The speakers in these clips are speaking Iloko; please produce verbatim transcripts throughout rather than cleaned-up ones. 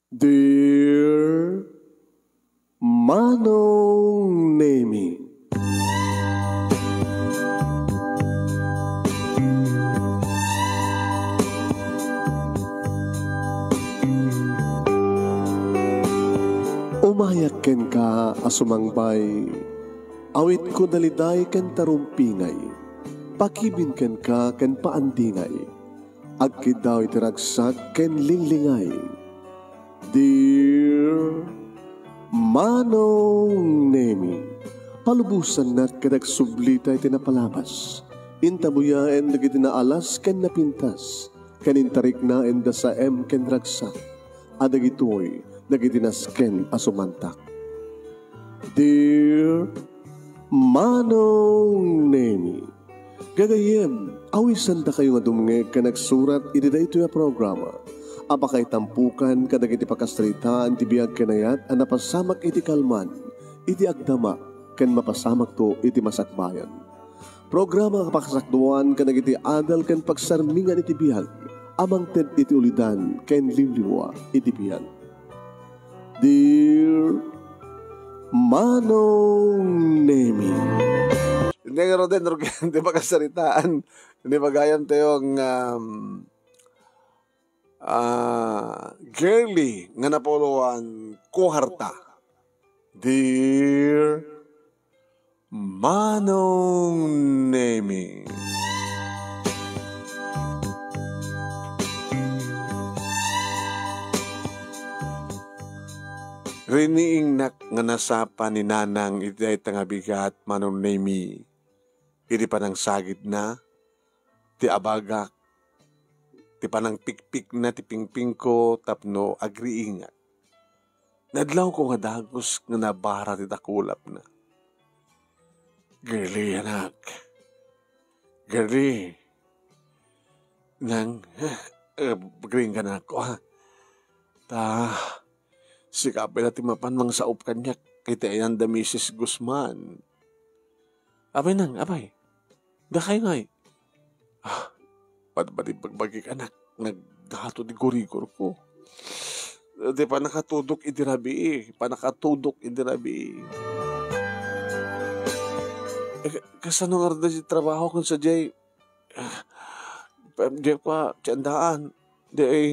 Dear Manong Nemi. Umayak kenka a sumangbay, awitko daliday ken tarumpingay, pakibin kenka ken paandingay, agkiddaw iti ragsak ken linglingay. Dear Manong Nemi, palubosannak ket agsublita iti napalabas. Intabuyaen dagiti naalas ken napintas, ken intariknaen da saem ken ragsak, a dagitoy dagiti nasken a sumantak. Dear Manong Nemi, gagayyem, awisandakayo nga dumngeg ken agsurat iti daytoy a programa a pakaitampukan kadagiti pakasaritaan ti biag ken ayat a napasamak iti kalman, iti agdama, ken mapasamakto iti masakbayan. Programa a pakasakduan kadagiti adal ken pagsarmingan iti biag a mangted iti ulidan ken liwliwa iti biag. Dear Manong Nemi. Hindi nga, Roden, Roden, di ba kasaritaan? Hindi ba gayam tayo ang, um, ah, girly nga napuluan kuwarta? Dear Manong Nemi. Riniingnak nga nasapa ni Nanang iti dayta nga bigat, Manong Nemi, iti panangsagidna ti abagak, ti panangpikpikna ti pingpingko tapno agriingak. Nadlawko nga dagus nga nabara ti dakulapna. Girly, anak. Girly. Nang, eh, agriingka, anak ko, ha? Ta, sika pay la ti mapan mangsaop kaniak iti ayan da Misis Guzman. Apay nang, apay? Dakay ngay. Ah, pad-, padi pagbagik, anak, nagdato di gurigor ko. Di pa nakatudok idi rabii, pa nakatudok idi rabii. Eh, ka-, kasano nga rada di trabaho kung sa jay, ah, pa-, di pa, tiandaan. Di ay,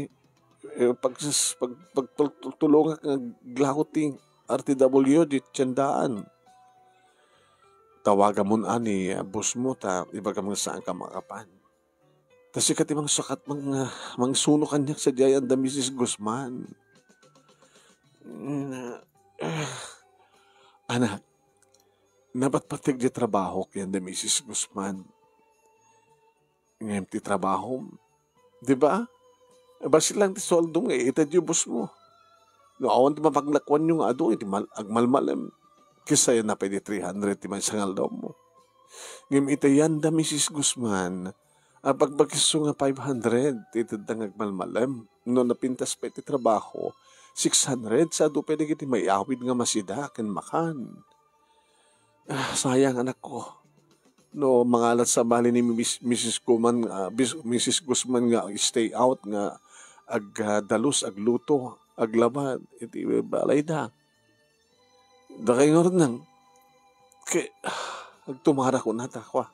eh, pag-, pag-, pagtultulungak nga glaw ti R T W di tiandaan. Tawagamon ani, ah, boss mo ta ibagam nga saanka makapan. Ta sika ti mangsakat, mang-, ah, mangsuno kaniak sadiay anda Misis Guzman. Mm, ah, anak, napatpateg di trabaho ken da Misis Guzman. Ngem ti trabahom, di ba? Bassit lang ti sueldom nga ited di boss mo. No awan ti mapaglakuanyo nga adu, iti mal-, agmalmalem. Kisayan na pay di three hundred ti maysa nga aldawmo. Ngem iti ayan da Misis Guzman, apagbagis nga five hundred ti itedda nga agmalmalem. No napintas pay ti trabaho, six hundred sa adu pay dagiti mayawid nga masida ken makan. Ah, sayang, anakko. No mangalat sa bali ni Mis-, Misis Guzman, ah, Bis-, Misis Guzman nga stay out nga ag-, ah, dalus, agluto, aglaba iti balayda. Dakay ngarud nang, ke-, agtumara ko nata, kwa.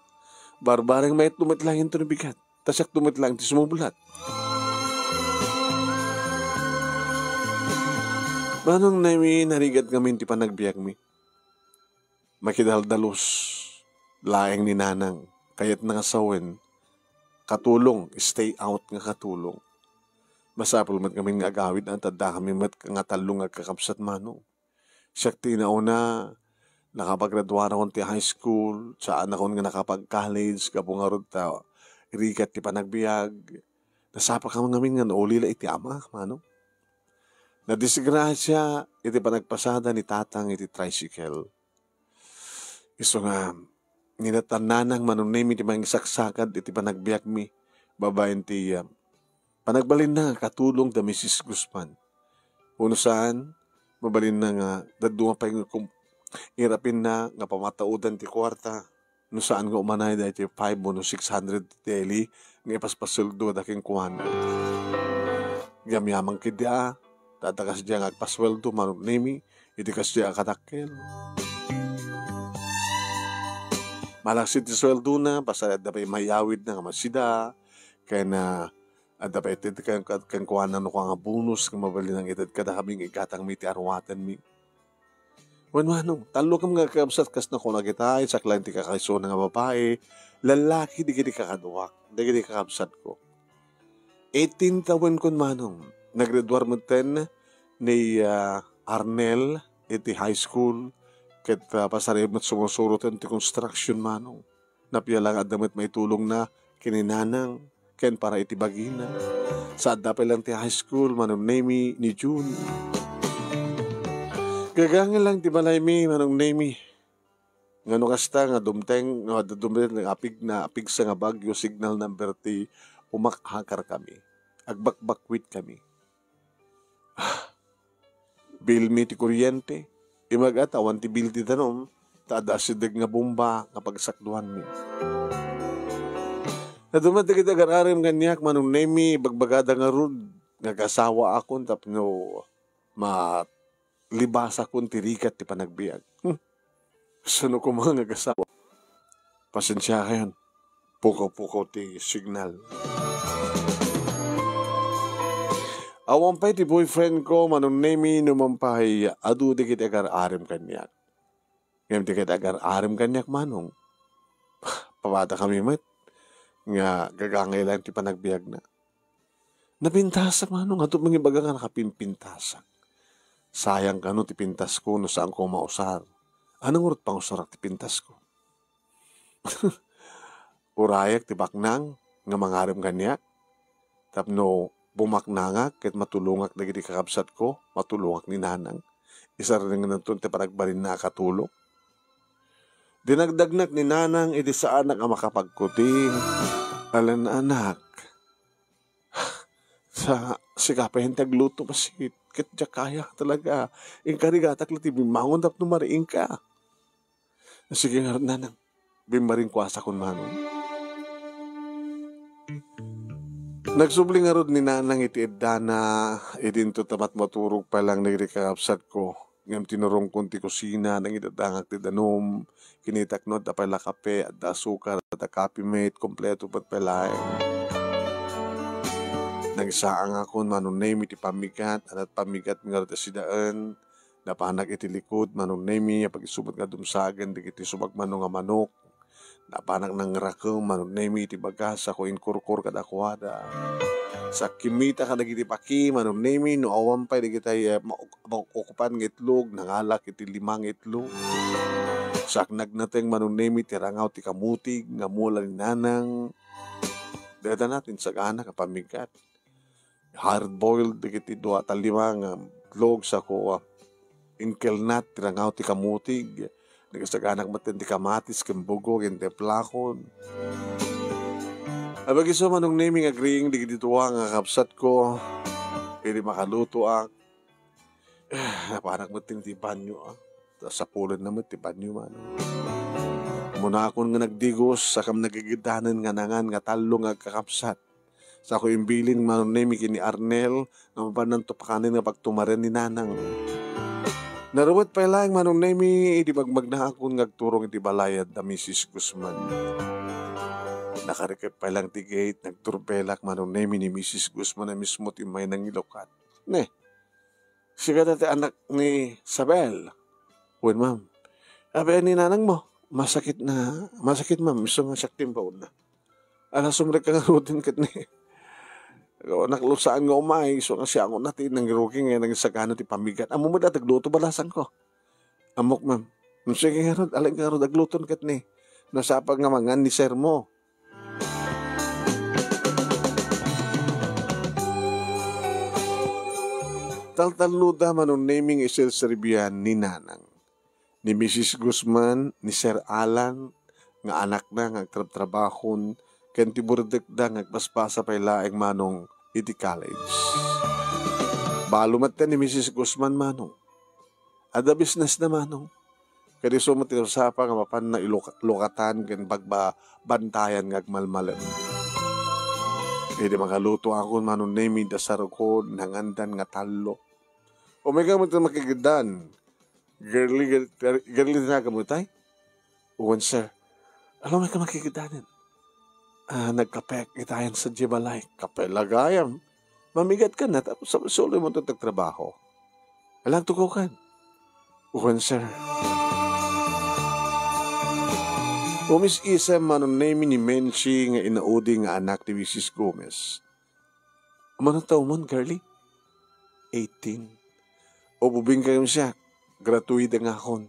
Barbareng mayat met lang ito ni bigat. Ta siak met lang ti sumublat. Manong Nemi, narigat ngamin ti panagbiagmi. Makidaldalus laeng ni Nanang, kayatna nga sawen, katulong, stay out nga katulong. Masapul met ngamin nga agawid, anta addakami met nga tallo nga agkakabsat, Manong. Siak ti nauna, nakapagraduarakon ti high school, saanakon nga nakapag-college, gapu ngarud ta rigat ti panagbiag. Nasapakam ngamin nga nauli la iti ama, Manong. Nadisgrasia iti panagpasada ni Tatang iti tricycle. Isu nga, ninatan Nanang, Manong Nemi, ti mangisaksakad iti panagbiagmi babaen ti, ah, panagbalinna nga katulong da Misis Guzman. Wenno saan, mabalinna nga dadduma pay nga kum-, irapinna nga pamataodan ti kuarta. No saan nga umanay daytoy five wenno six hundred ti daily nga ipaspasuldo da kenkuana. Ngem amangan ketdi a, Ta adda kasdiay nga agpasueldo, Manong Nemi, iti kasdiay a kadakkel. Malaksid ti sueldona, pasaray adda pay mayawidna nga masida, ken, ah, adda pay ited ken, ken, kenkuana no kua nga bonus nga mabalin nga ited kadakami nga igatangmi iti aruatenmi. Wen, Manong, tallokem nga kakabsat kas nakuna kita, isak laeng ti kakaisuna nga babai, lallaki dagiti kakaduak, dagiti kakabsatko. Eighteen tawenkon, Manong. Naggraduar metten ni, ah, Arnel iti high school, ket, ah, pasaray met sumusuroten ti construction, Manong. Napia la nga adda met maitulongna ken ni Nanang ken para iti bagina. Sa adda pay laeng ti high school, Manong Nemi, ni June. Gagangay laeng ti balaymi, Manong Nemi. Ngano kasta nga dumteng, nga dumteng nga apig-, nga apigsa nga bagyo, signal number ti umakhakarkami. Agbakbakwitkami. Bilmi ti kuryente. Imagat awan ti bil ti danum, ta adda asideg nga bomba nga pagsakduanmi. Naduma dagiti agar-arem kaniak, Manong Nemi, ibagbagada ngarud nga agasawaakon tapno malibasakon ti rigat ti panagbiag. Hmm. Sano koma nga agasawa? Pasensiakayon. Pukaw-pukaw ti signal. Awan pay ti boyfriendko, Manong Nemi, no man pay adu dagiti agar-arem kaniak. Ngem dagiti agar-arem kaniak, Manong, papadakami met nga gagangay laeng ti panagbiagna. Napintasak, Manong, adda mangibaga nga nakapimpintasak. Sayang kano ti pintasko no saanko mausar. Ania ngarud pangusarak ti pintasko? Urayak ti baknang nga mangarem kaniak tapno bumaknangak ket matulongak dagiti kakabsatko, matulongak ni Nanang. Isardengnaton ti panagbalinna a katulong. Dinagdagnak ni Nanang idi saanak a makapagkuting. Alan, anak, sa sika pay ti agluto, bassit. Ket diak kaya talaga. Inka rigatak la ti bimmangon tapno mariingka. Sige ngarud, Nanang. Bimmarinkuasakon, Manong. Nagsubli ngarud ni Nanang iti eddana, idinto ta mat-, maturog pay laeng dagiti kakabsatko. Ngem tinurongkon ti kusina, nangidadangak ti danum, kinitak no adda pay la kape, adda asukar, adda Coffee Mate, kompleto met pay laeng. Nagsaangakon, Manong Nemi, ti pammigat, anak pammigat ngarud a sidaen, Napanak iti likud, Manong Nemi, a pagisubot nga dumsagen dagiti sumagmano nga manok. Napanak nangrakem, Manong Nemi, iti bagas, sako inkurkor kadakuada. Sa kimmita kadagiti paki, Manong Nemi, no awan pay dagiti, eh, ma-, maokupan nga itlog, nangalak iti lima nga itlog. Sa nagnateng, Manong Nemi, ti rangaw ti kamutig nga mula ni Nanang. Dayta natin sagana nga pammigat. Hard-boiled dagiti dua ta lima nga itlog, sako, ah, inkelnat ti rangaw ti kamutig. Nagasaganak met ti kamatis ken bugo ken teplakon. Apay isu, Manong Nemi, nga agriing dagiti dua nga kabsatko. Idi makalutoak, napanak met ti banyo, ah. Ta sapulenna met ti banyo, Manong. Munakon nga nagdigos, sakam nagigiddanen nga nangan nga tallo nga agkakabsat. Sako imbilin, Manong Nemi, ken ni Arnel nga mapannanto pakanen nga pagtumaren ni Nanang. Narumet pay laeng, Manong Nemi, idi magmagnaakon nga agturong iti balay da Misis Guzman. Nakarikep pay laeng ti gate, nagdurbelak, Manong Nemi, ni Misis Guzman a mismo ti immay nangilukat. Ne, sika ti anak ni Isabel? Wen, ma'am. Apay ni nanangmo? Masakit na, masakit, ma'am. Isu nga siak ti imbaonna. Ala, sumrekka ngaruden ket ni. Naklusaen nga umay, isu nga siango na ti nangirugi nga nagsagana ti pammigat. Ammom met a ti agluto, balasangko. Ammok, ma'am. Sige ngarud, ala ngarud agluton ket ni. Nasapa nga mangan ni sir mo. Taltalnoda, Manong Nemi, nga iserserbian ni Nanang, ni Misis Guzman, ni Sir Alan, nga anakna nga agtrabtrabahon, ken ti burdekda nga agpaspasa pay laeng, Manong, iti college. Balo met ni Misis Guzman, Manong. Adda business na, Manong. Ket isu met ti nasapa nga mapanna iluka-, lukatan ken bagba-, bantayan nga agmalmalem. Idi makalutoakon, Manong Nemi, da sarukon, nangandan nga tallo. Umayka met makigiddan. Girly, gir-, girly, tinagan mo itay? Wen, sir. Ala, umayka makigiddanen. Ah, nagkapek itayan sa balay. Kape la gayam. Mamigat ka na, tapos sa suloy mo ito tagtrabaho. Alang tukukan. Wen, sir. Umis-isem Manong Nemi ni Menchi nga inaudi nga anak ti Misis Gomez. Mano taw man, girly? Eighteen. Ububing kayo siya. Gratuida nga akon.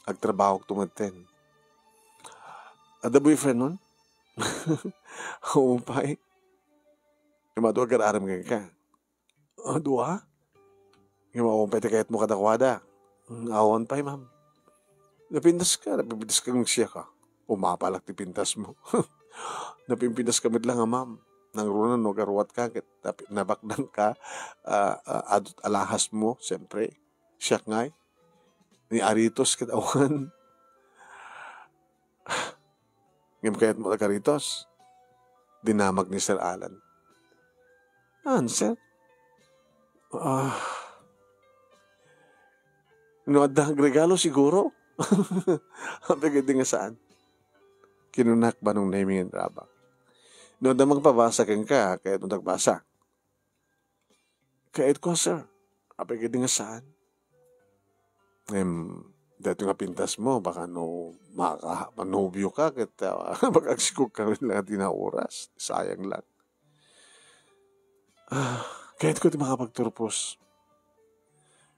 Agtrabaho tumagten. Ada boyfriend mon? Oo, pay. Nga madua agar-aram ka. Ah, dua? Nga maupay ti kayat mo kadakwada. Mm, awan pay, ma'am. Napintas ka, napipintas ka ng siya ka. Umapalak ti pintas mo. Napimpintas ka met lang, ma'am. Nang runa no garuat ka, ket napi-, nabaknang ka, ah, ah, adut alahas mo, siyempre. Siya ngay. Ni Aritos ket awan. Ngem kayat mo la karitos? Dinamag ni Sir Alan. Answer? Ah, no adda agregalo, siguro? Apay ket di nga saan. Kinunak Manong Nemi nga agrabak. No adda mangpabasa kenka, kayat mo agbasa? Kayat ko, sir. Apay ket di nga saan. Em, daytoy nga pintas mo, baka no maka-, manobio ka, ket, ah, baka agsikog ka lang ti naoras. Sayang lang. Ah, kayat ko ti makapagturpos.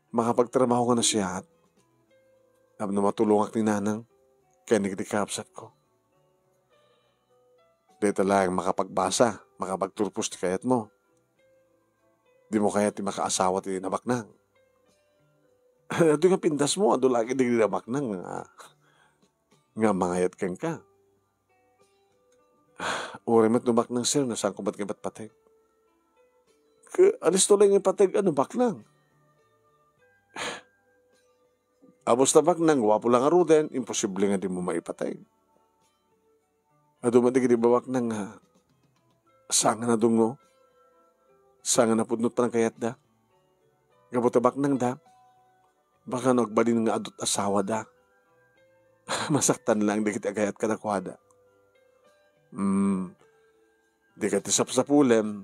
Makapagtrabaho nga nasiat. Tapno matulongak ni nanang, ken dagiti kakabsat ko. Dayta laeng makapagbasa, makapagturpos ti kayat mo. Di mo kayat ti makaasawa ti nabaknang. Adu nga pintas mo, adu lagi di nabaknang nga, nga mangayat kenka. Uray met no baknang, sir, no saan ko met nga ipatpateg? Ke, alisto lang nga ipateg, ano, baknang? Abos ta baknang, guapo lang ngaruden, imposible nga di mo maipateg. Adu met dagiti babaknang nga saan nga nadungngo, saan nga napudno ti panagkayatda. Gapu ta baknangda, baka no agbalin nga adut asawada. Masaktan lang dagiti agayat kadakuada. Hmm, di ka ti sapsapulem,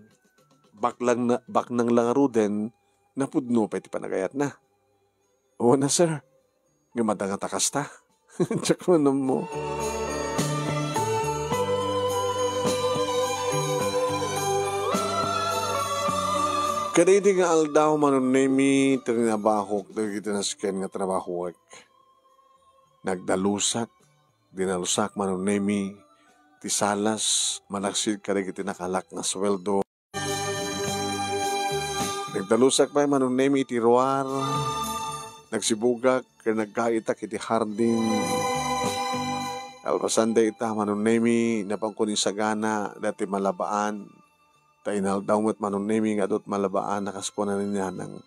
baklang na, baknang lang ngaruden, napudno pay ti panagayatna. Wen a, sir. Nga madangata kasta. Diak manen ammo. Kadaydi nga aldaw, Manong Nemi, tinabahok dagiti nasken nga trabahoek. Nagdalusak, dinalusak, Manong Nemi, ti salas, malaksid kadagiti nakalak nga sueldo. Nagdalusak pay, Manong Nemi, iti ruar. Nagsibugak ken nagkaitak iti hardin. Kalpasan dayta, Manong Nemi, napankon insagana dayta malabaan. Ta inaldaw met, Manong Nemi, nga adut malabaan a kas kuna ni nanang.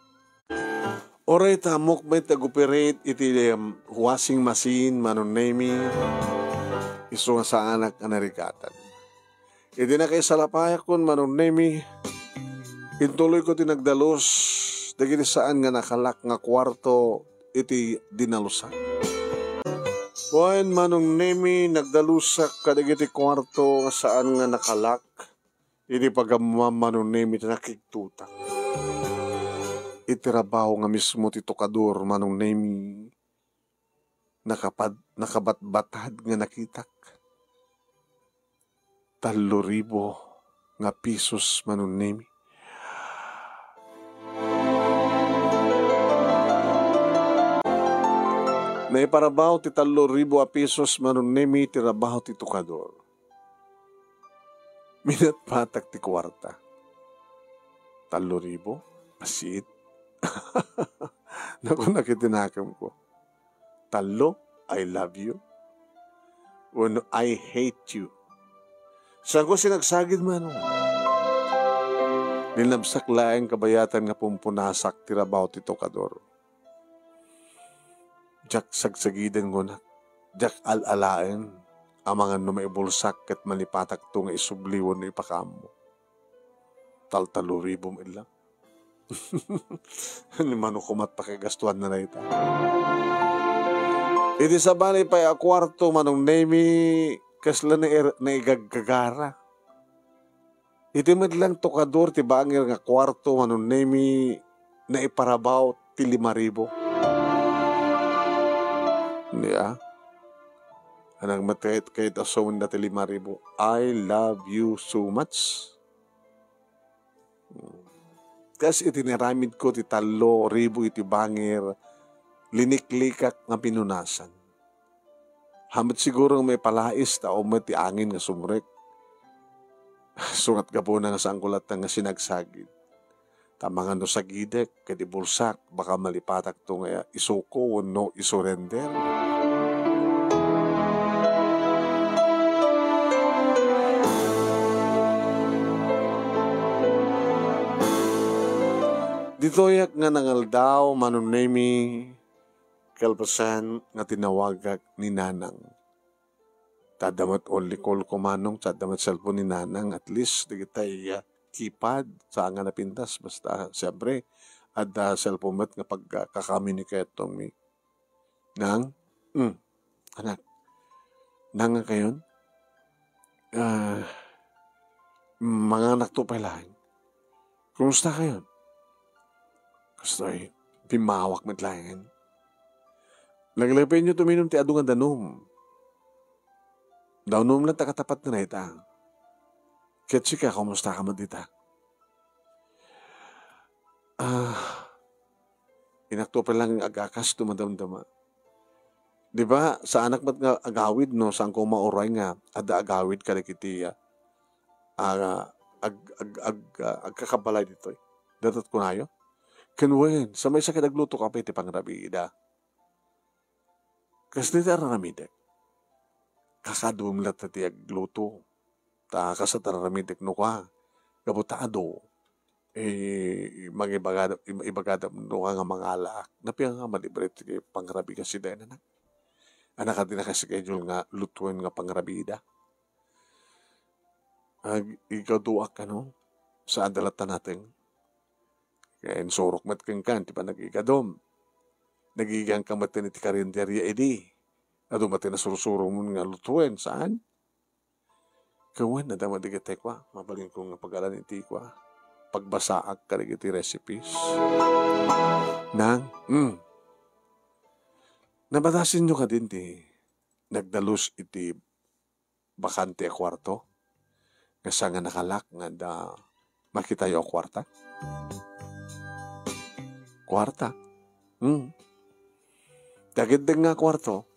Uray ta ammok met nga agoperate iti, em, washing machine, Manong Nemi, isu nga saanak a narigatan. Idi nakaisalapayakon, Manong Nemi, intuloyko ti nagdalus dagiti saan nga nakalak nga kuarto iti dinalusak. Wen, Manong Nemi, nagdalusak kadagiti kuarto nga saan nga nakalak. Idi pagammam, Manong Nemi, ti nakigtotak. Iti rabaw nga mismo ti tukador, Manong Nemi, nakapad-, nakabatbatad nga nakitak. Tallo ribu nga pisos, Manong Nemi. Naiparabaw ti tallo ribu a pisos, Manong Nemi, ti rabaw ti tukador. Minatpatak ti kuarta. Tallo ribu? Asit? Naku, nakitinakem ko. Tallo, "I love you." Wenno, "I hate you." Saanko sinagsagid, Manong. Linabsak laeng kabayatan nga pumpunasak ti rabaw ti tukador. Diak sagsagiden, kunak. Diak al-alaen amangan no maibulsak ket malipatakto nga isubli wenno ipakaammo. Taltaloribo met lang. Ni mano komat pakigastuanna dayta. Iti sabali pay a kuarto, Manong Nemi, kasla nair-, naigaggagara. Iti met lang tokador ti bangir nga kuarto, Manong Nemi, naiparabaw ti lima ribu. Di a? Anak met kayat, kayat a sumenda ti lima ribu. "I love you so much." Kas iti naramidko ti tallo ribu iti bangir, liniklikak nga pinunasan. Hamet siguro nga maipalais ta ummet ti angin nga sumrek. Sungat gapuna nga saanko latta nga sinagsagid. Ta amangan no sagidek ket ibulsak, baka malipatakto nga isuko wenno isurrender. Ditoyak nga nangaldaw, Manong Nemi, kalpasan nga tinawagak ni Nanang. Ta adda met only call ko, Manong, ta adda met cellphone ni Nanang, at least, dagitay, ah, keypad, saan nga napintas, basta, siyempre, adda cellphone met nga pagkakamunikatmi. Nang? Hmm. Anak. Nang nga kayon? Ah, manganakto pay laeng. Kumusta kayon? Kastoy, pimmawak met laengen. Laglagipenyo tuminum ti adu nga danum. Danum lang ta katapat na dayta. Ket sika, kumusta ka met dita? Ah, inakto pay lang agakas no madamdama. Di ba, saanak met nga agawid no saanko mauray nga adda agawid kadagiti, ah, ah, ag-, ag-, ag-, ah, agkakabalay ditoy. Datat kunayo? Ken wen, sa maysa ket agluto ka pay ti pangrabiida. Kasdi ti ar-aramidek. Kakaduem latta ti agluto. Ta kas ti ar-aramidek no kua, gapu ta adu, eh, mangibagada-, im-, ibagada no kua nga mangalaak. Napia nga malibre ti pangrabiida sidain, anak? Anak, a di naka-schedule nga lutuen nga pangrabiida? Ag-, igaduak, ano? Saan da latta nateng? Kaya insurok met kenka ti panag-igadum. Nagigian ka met iti karinderya idi. Adu met ti nasursuromon nga lutuen, saan? Kawen, adda met dagiti kua, mabalinko nga pagalan iti kua, pagbasaak kadagiti recipes. Nang, mm. Nabadasenyo kadin ti nagdalus iti bakante a kuarto? Nga saan nga nakalak nga adda makitayo a kuarta? Kuarta? Hmm. Dagiti nga kuarto,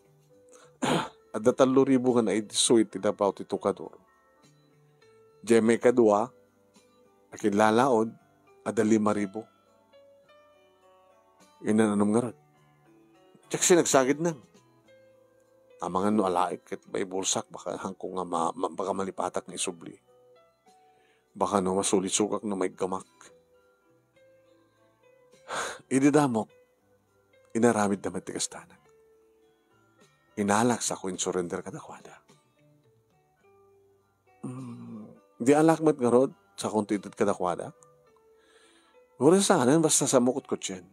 adda tallo ribu nga naidissuy ti labaw ti tukador. Diay maikadua, a kinlalaod, adda lima ribu. Inan-anam ngarud. Diak sinagsagidnan. Amangan no alaek ket maibulsak, baka haanko nga ma-, ma-, baka malipatak nga isubli. Baka no masulisogak no maiggamak. Idi damok, inaramidda met ti kastanak. Inalak sa ko insurrender kadakuada. Mm, di alak met ngarud, sa kunti ited kadakuada. Uray saanen, basta sa mukot ko tiyan.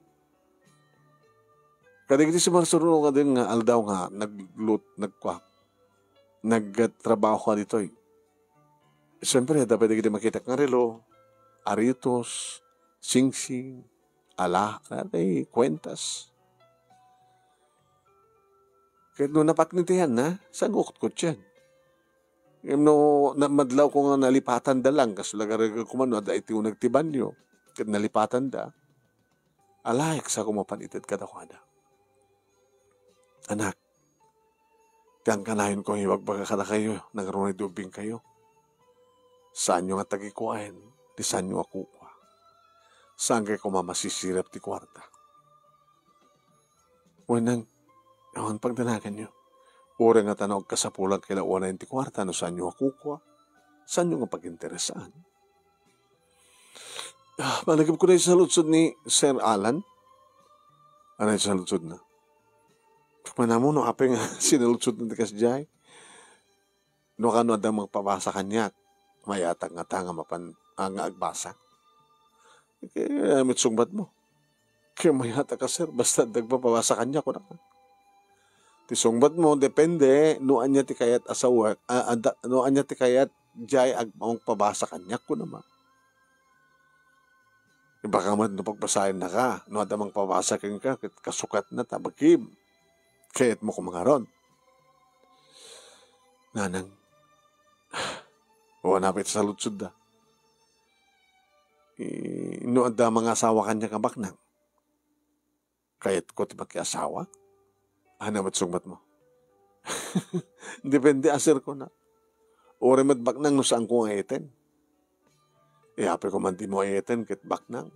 Kadagiti sumarsuruno kadin nga aldaw nga naglut-, nagkua-, nagtrabaho ka ditoy. Siyempre, adda pay dagiti makitak nga relo, aritos, singsing, ala, aray, kuentas. Ket no napaknitianna, sagutkot yan. Ngem no na-, madlaw ko nga nalipatanda lang, kas lagaregko man no adda iti uneg ti banio, ket nalipatanda, alaek sa ko mapan ited kadakuada. Anak, ti angkanayon ko nga ibagbaga kadakayo, nangruna idi ubbingkayo. Saanyo nga tagikuaen ti saanyo a kukua. Saan kay koma masisirep ti kuarta. Wenang, awan pagdanaganyo. Uray nga ta no agkasapulan kay la unayen ti kuarta no saanyo a kukua, saanyo nga paginteresaan. Ah, malagip ko na yung saludsod ni Sir Alan. Ano yung saludsod na? Manamo no apay nga sinaludsod na ti kasdiay. No kano adda magpabasa kaniak, mayatak nga ta nga mapan-, ah, nga agbasa. Ket ania met sungbatmo? Ket mayat a ka, sir, basta adda agpapabasa kaniak, kunana. Ti sungbatmo, depende no ania ti kayat a sawak, a, adda, no ania ti kayat diay ag-, mangpabasa kaniak, kunana. Baka met no pagbasaennaka, no adda mangpabasa kenka, ket kasukatna ta bagim. Kayatmo koma ngarud. Nanang, wen apay ti saludsodda? Eh, no adda mangasawa kaniak a baknang? Kayatko ti makiasawa? Ania met sungbatmo? Depende a, sir, kuna. Uray met baknang no saanko nga eten. Eh, apay koma dimo eten ket baknang.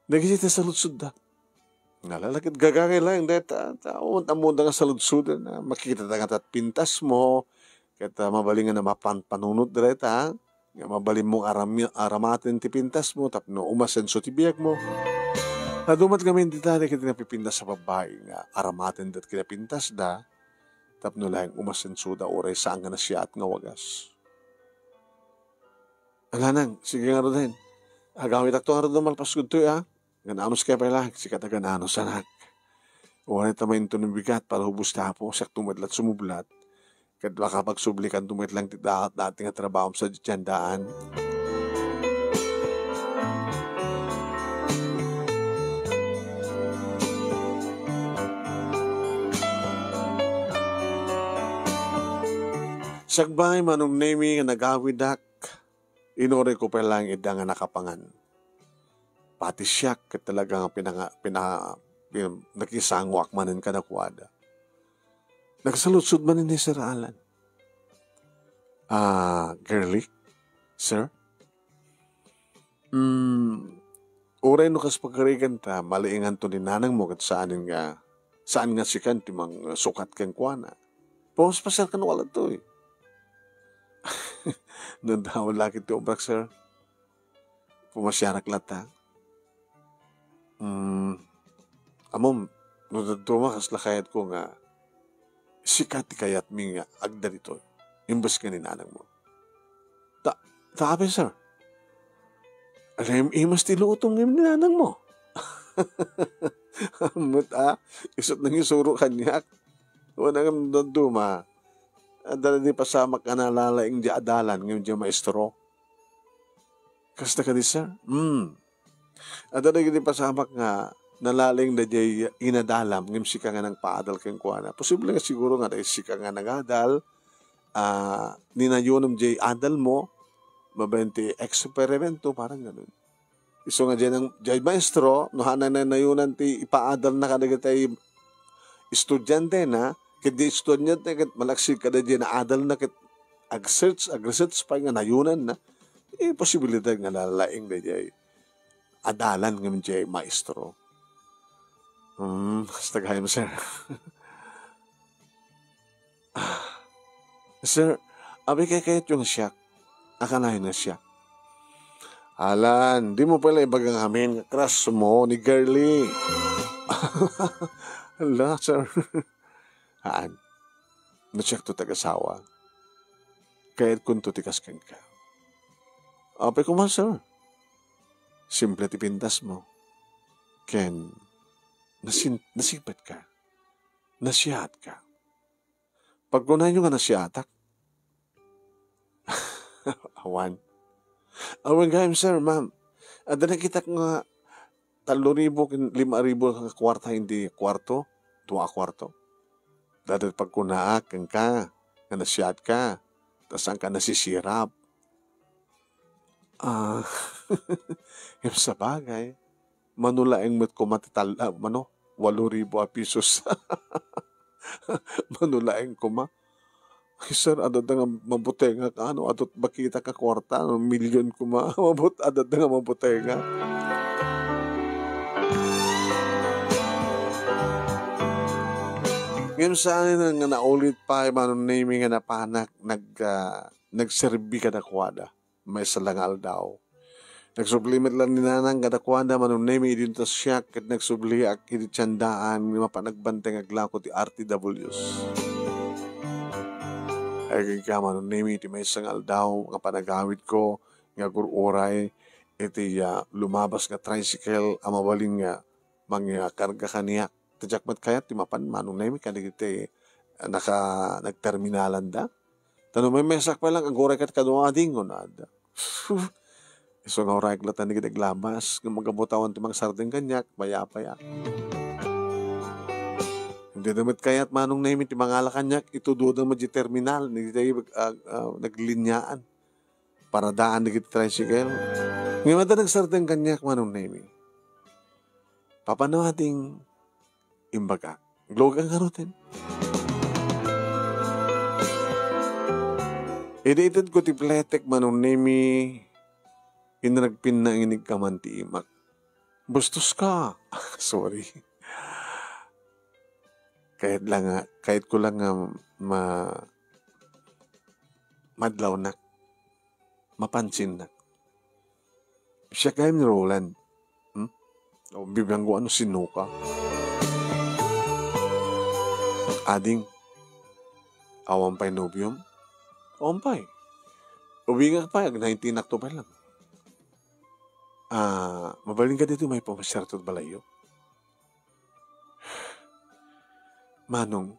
Dagiti ti saludsodda. Nalala ket gagangay laeng dayta, ta, awan ammoda nga saludsoden, a, makitata nga ti pintasmo, ket, a, mabalin nga mapan-, panunot dayta, nga mabalinmo arami-, aramaten ti pintasmo tapno umasenso ti biagmo. Adu met ngamin dita dagiti napipintas a babbai nga aramaten dagiti napintasda tapno laeng umasensoda uray saan nga nasiaat nga wagas. Alanang, sige ngaruden. Agawitakto ngaruden malpas ditoy, a. Gan-anos kaya pay la, sika ti gan-anos, anak. Uray ta maintun bigat, palubos ti Apo, siakto met la ti sumublat. Ket makapagsublikanto met laeng ti da-, dati nga trabahom sadiay ti andaan. Sakbay, Manong Nemi, nga nagawidak, inurayko pay laeng ida nga nakapangan. Pati siak ket talaga nga pinanga-, pina-, pin-, nakisangoak manen kadakuada. Nagsaludsod manen ni Sir Alan. "Ah, girlie, sir? Mm, uray no kas pagarigan ta, maliinganto ni nanangmo ket saanen nga, saan nga sikan ti mangsukat kenkuana. Pumaspasyar kenkuana ditoy." Nadawat la ket ti obrak, sir. Pumasiarak latta. Mm, ammom, no dadduma, kasla kayatko nga sika ti kayatmi nga agda ditoy, imbes nga ni nanangmo. Ta, ta apay, sir? Alam, imas ti lutom ngem ni nanangmo. Met, a, isut' nangisuro kaniak. Wen ngem dadduma, adda di pasamak nga nalalaing di adalan ngem di maestro. Kasta kadi, sir? Hmm. Adda dagiti pasamak nga nalalaing daydiay inadalam ngem sika nga nangpaadal kenkuana. Posible nga siguro nga daydi sika nga nangadal, a, ninayunem diay adalmo, babaen ti eksperimento, parang ganun. Isu nga diay nang-, diay maestro, no haanna nayunan ti ipaadalna kadagiti estudiantena, ket diay estudiante ket malaksid kadagiti naadalna ket ag-search, ag-research pay nga nayunanna, eh, posibilidad nga nalalaing daydiay adalan ngem diay maestro. Hmm, kasta gayam, sir. Ah, sir, apay kayatyo nga siak? A, kanayon nga siak? Alan, dimo pay la ibaga ngamin nga crush mo ni girlie. Hala, sir. Haan, no siakto ti agasawa, kayatkonto ti kas kenka. Apay koma, sir? Simple ti pintasmo. Ken nasin-, nasingpetka. Nasiatka. Pagkunanyo nga nasiatak? Awan. Awan gayam, sir, ma'am. Adda nakitak nga tallo ribu ken lima ribu nga kuarta iti kuarto, dua a kuarto. Dayta pagkunaak kenka nga nasiatka, ta saanka nasisirap. Ah, ngem sabagay, mano laeng met koma ti tal-, ah, mano, walo ribu a pisos. Mano laeng koma. Ay, sir, adda nga mabutengak, ano, adda bakitak a kuarta, no, milyon koma. Mabut-, adda nga mabutengak. Ngem saan nga naulit pay, Manong Nemi, nga napanak nag-, ah, nagserbi kadakuada maysa la nga aldaw. Nagsubli met la ni Nanang kadakuada, Manong Nemi, idinto siak, ket nagsubliak iti tiandaan nga mapan agbantay nga aglako ti R T Ws. Ay, kenka, Manong Nemi, iti maysa nga aldaw nga panagawidko, nga agur-uray iti, ah, lumabas nga tricycle a mabalin nga mangikarga kaniak. Ta diak met kayat ti mapan, Manong Nemi, kadagiti, ah, naka-, nagterminalanda. Ta no maymaysak pay lang, aguray ket kano ading, kunada. Isu nga urayek latta dagiti aglabas, ngem gapu ta awan ti mangsardeng kaniak, mayapay a. Dida met kayat, Manong Nemi, ti mangala kaniak, itudoda met di terminal, dagiti, ah, ah, naglilinyaan. Paradaan dagiti tricycle. Ngem adda nagsardeng kaniak, Manong Nemi. Papanawat ti imbagak. Gloga ngaruden. Idi itedko ti pletek, Manong Nemi, inragpinna nga inigkaman ti imak. Bustos ka. Sorry. Kayat lang nga, kayat ko lang nga ma-, madlawnak. Mapansinnak. Siak gayam ni Roland. Hmm? O, bibiangko ano, sino ka? Ading, awan pay nobiom? Awan pay. Ubingak pay, ag nineteen-ak to pay lang. Ah, mabalin ka dito may pamasiar to balayo? Manong,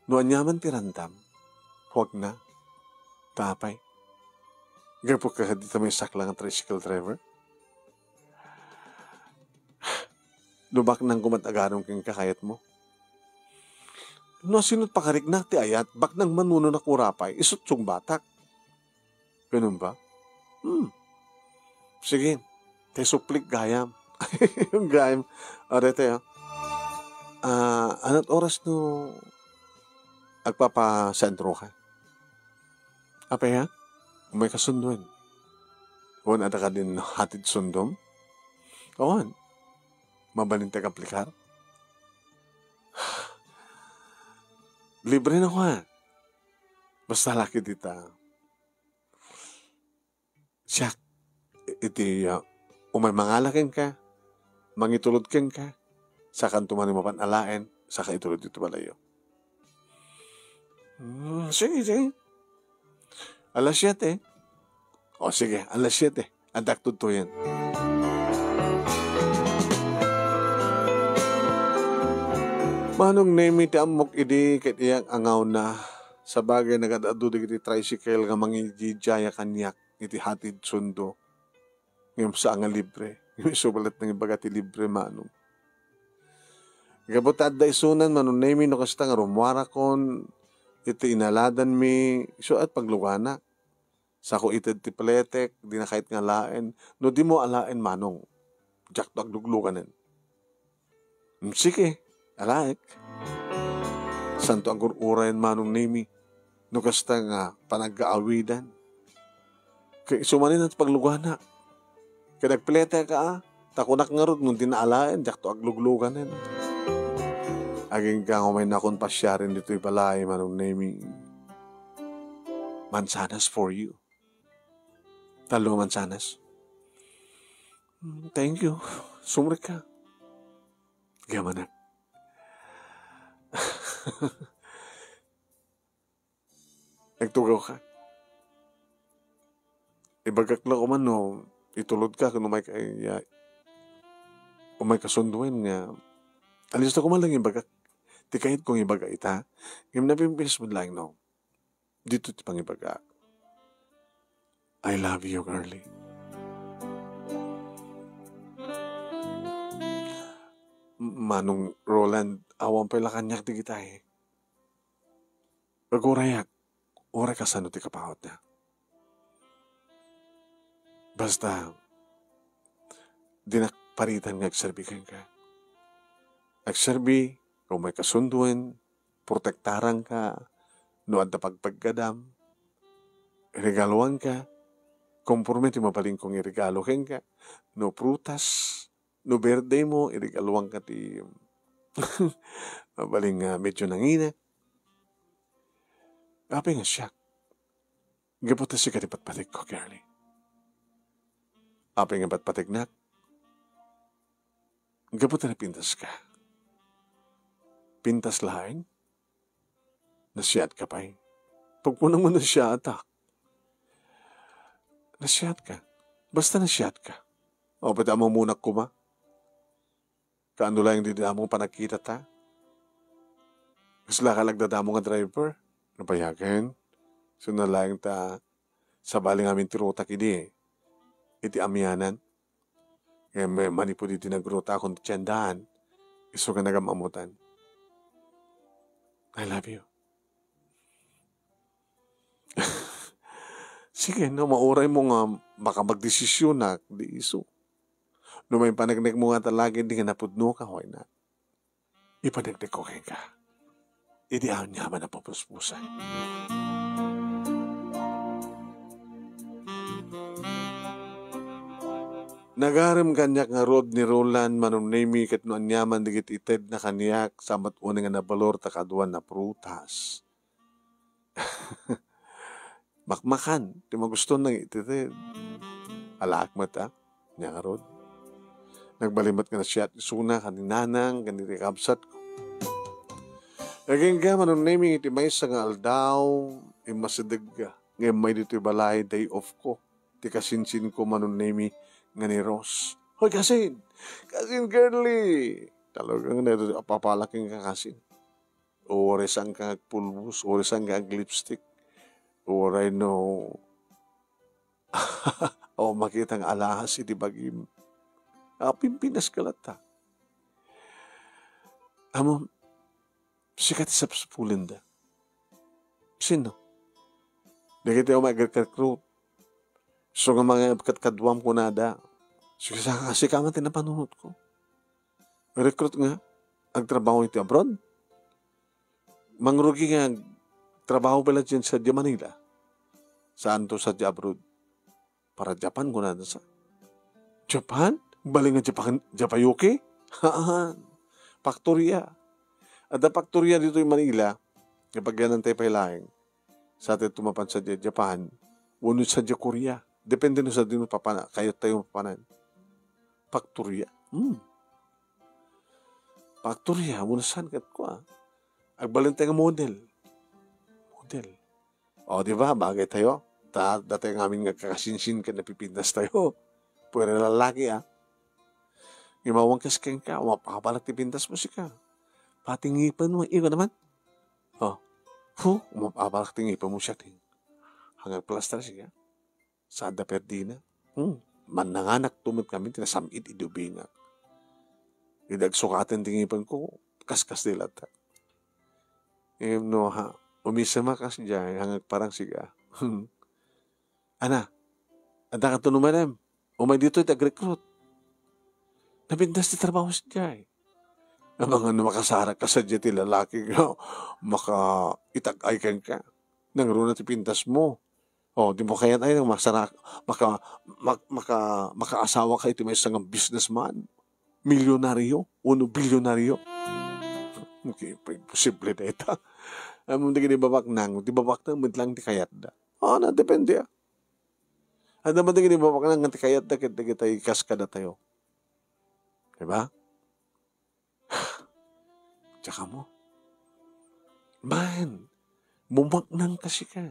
no aniaman ti randam, huwag na. Tapay. Gapu ka dita may saklang tricycle driver? Lubak nang kumat agarong ken kakayat mo. No, sinot pakariknak ti ayat, baknang manuno na kurapay, isut sungbatak. Ganun ba? Hmm. Sige. Kay suplik gayam. Gayam. Arete, ah. Ah, anat oras no agpapasentro ka? Apay, ha? Umay kasunduen. Wen, adda ka din hatid sundom? Awan. Mabalin ti agaplikar? Libre na ko, ha? Basta laki dita. Siak, iti, ah, umay mangala kenka, mangitulod kenka, sakanto manen mapan alaen, saka itulod dito balayo. Hmm, sige, sige. Alas siete. O, sige, alas siete. Addak tudtoyen. Manong Nemi ti ammok idi ket iyak angawna. Sabagay, nagad-adu dagiti tricycle nga mangididiaya kaniak iti hatid sundo. Ngem saan nga libre. Ngem isu met nangibaga ti libre, Manong. Gapu ta adda isunan, Manong Nemi, no kasta nga rummuarakon iti inaladanmi, isu at pagluganak. Sako ited ti pletek, dina kayat nga alaen. No dimo alaen, Manong, diakto aglugluganen. Mm, sige, alaek. Santo agur-urayen, Manong Nemi, no kasta nga panagkaawidan. Kay isu manen ti pagluganak. Ket agpletek ka, a? Ta kunak ngarud, no dina alaen, diakto aglugluganen. Agingga nga umaynakon pasiaren ditoy balay, Manong Nemi. Mansanas for you. Tallo mansanas. Mm, thank you. Sumrek ka. Gamanak. Nagtugaw ka. Ibagak la ko man no itulod ka ken umay ka, ya, umay kasunduen nga. Alista ko man lang ibagak. Ti kayat kong ibaga ita. Ngem napimpias mo lang, no? Dito ti pangibaga. I love you, Carly. Manong Roland, awan pay la kaniak dagita, eh. Agurayak, uray kasano ti kapawatna. Basta, dinak paritan nga agserbi kenka. Agserbi, umay kasunduen, protektaranka, no adda pagpaggadam, regaluanka, komporme ti mabalin kong iregalo kenka, no prutas, no birthday mo, iregaluanka ti mabalin nga medyo nangina. Apay nga siak? Gapu ta sika ti patpategko, Carly. Apay nga patpategnak? Gapu ta napintas ka. Pintas laeng? Nasiat ka pay. Pagpunam mo nasiatak. Nasiat ka. Basta nasiatka. O, pwede a mamunak koma. Kaano laeng ti damo nga panagkitata? Kasla ka nagdadamo nga driver? Nabayagen. Suna laeng ta sabali ngamin ti rutak idi, iti amianan. Ngem manipud iti nagruta akon ti tiendahan, isu nga nagam-amutan. I love you. Sige, no, mauray mo nga makapagdesisionak, di isu. No maipaneknek mo nga talagid, di nga napudno ka, why not? Ipaneknek ko kenka. Idi aniaman a papuspusan. Nagarem kaniak ngarud ni Roland, Manong Nemi, ket no aniaman dagiti itedna kaniak, sa met unay nga nabalor ta kaduan a prutas. Makmakan ti magusto nang iti, iti alaak met, a, nia ngarud. Nagbalin met nga nasiat isuna ken ni Nanang ken ni kabsat. Agingga, Manong Nemi, iti maysa nga aldaw, immasidegga nga immay ditoy balay, day off ko. Ti kasinsin ko, Manong Nemi, nga ni Ros. Hoy, kasin! Kasin Girly! Talagang na, apapalaking ka, kasin. Uray saan ka agpulbos, uray saan ka aglipstick, uray no, o, makita nga alahas iti bagim. A, Pimpinas ka latta. Amo, sika ti sapsapulenda. Sino? Dagiti umay agrekrekrut. So nga mga kadkaduam kunada, sika, sika man ti napanunotko. Recruit nga agtrabaho iti abroad? Mangrugi nga agtrabaho pay la diyan sa di Manila. Saanto sa di abroad? Para Japan, kunada sa. Japan? Bali nga Japan, Japayuki? Haan. Paktoria. Adda paktoria ditoy Manila, nga pagyanan tayo pay laeng. Sa tayo tumapan sa di Japan, wenno sa di Korea. Depende no sa dino papana, kayat tayo mapanan. Paktoria. Hmm. Paktoria, wenno saan ket kua. Agbalin tayo nga model. Model. O, di ba? Bagay tayo. Ta, datayo ngamin nga kakasinsin ken napipintas tayo. Pwede lalaki, a. Imawan kas kenka, mapabalak ti pintas mo sika. Pati ngipen mo, iko naman. O. Hu, mapabalak ti ngipen mo siya, ting. Hanggang plastar siya. Sada perdina. Hmm. Mannanganak to met kami, ti nasam-it idi ubingak. Idi agsukaten ti ngipen ko, kaskas di latta. Em, no, ha, umisem a kas diay, hanggang parang siga. Ana, adda ka to numanem. Umay ditoy ti agrekrut. Napintas ti trabaho sadiay. Amangan no makasarak ka sadiay ti lalaki nga makaitag-ay kenka. Nangruna ti pintas mo. O, di mo kayat ay nang masarak, maka, mak-, maka, makaasawa ka iti maysa nga businessman. Milyonaryo, wenno bilyonaryo. Okay, imposible dayta. Ammom dagiti babaknang, ti babaknang met lang ti kayatda. O, na, depende, a. Adda man dagiti babaknang nga ti kayatda ket dagiti kas kadatayo. Di ba? Tsaka mo. Man, bumaknang kasi ka.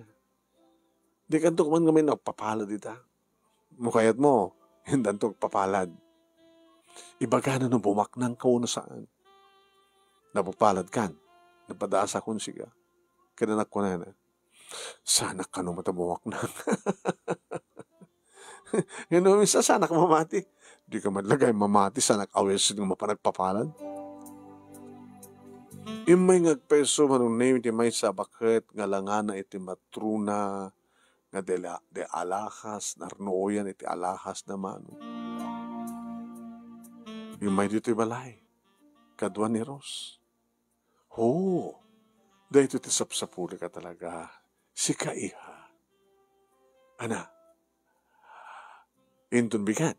Di kanto man nga may nagpapalad ita. Mo kayat mo, hindanto agpapalad. Ibagana no bumaknang ka wenno saan. Napapalad kan, napadasa kun siga. Kada nakunana, "Sanak kano matabuaknang." Ngano, misa, sanak mamati. Di ka man lagay mamati, sanak awesin nga mapanagpapalad. Immay nga agpayso, Manong Nemi, ti maysa a baket nga langana iti matrona nga dela-, de alahas, narnuoyan iti alahas na mano. Immay ditoy balay, kadua ni Ros. Ho, daytoy ti sapsapulek a talaga. Sika, iha. Ana, inton bigat,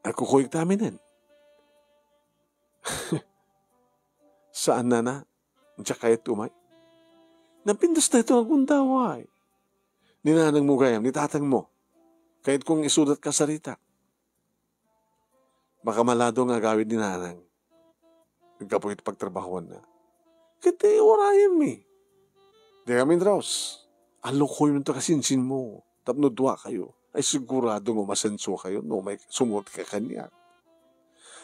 agkukuyog ta aminen. Saan, nana? Diak kayat umay. Napintas daytoy nga agundaway. Ni nanang mo gayam, ni tatang mo. Kayat kong isudat ka sarita. Makamalado nga agawid ni nanang. Gapu iti pagtrabahoanna. Ket ti urayem mi. Di kami, Raus. Alukoy man to kasinsin mo. Tapno dua kayo. Ay, sigurado nga umasenso kayo no may sumurot ka kaniak.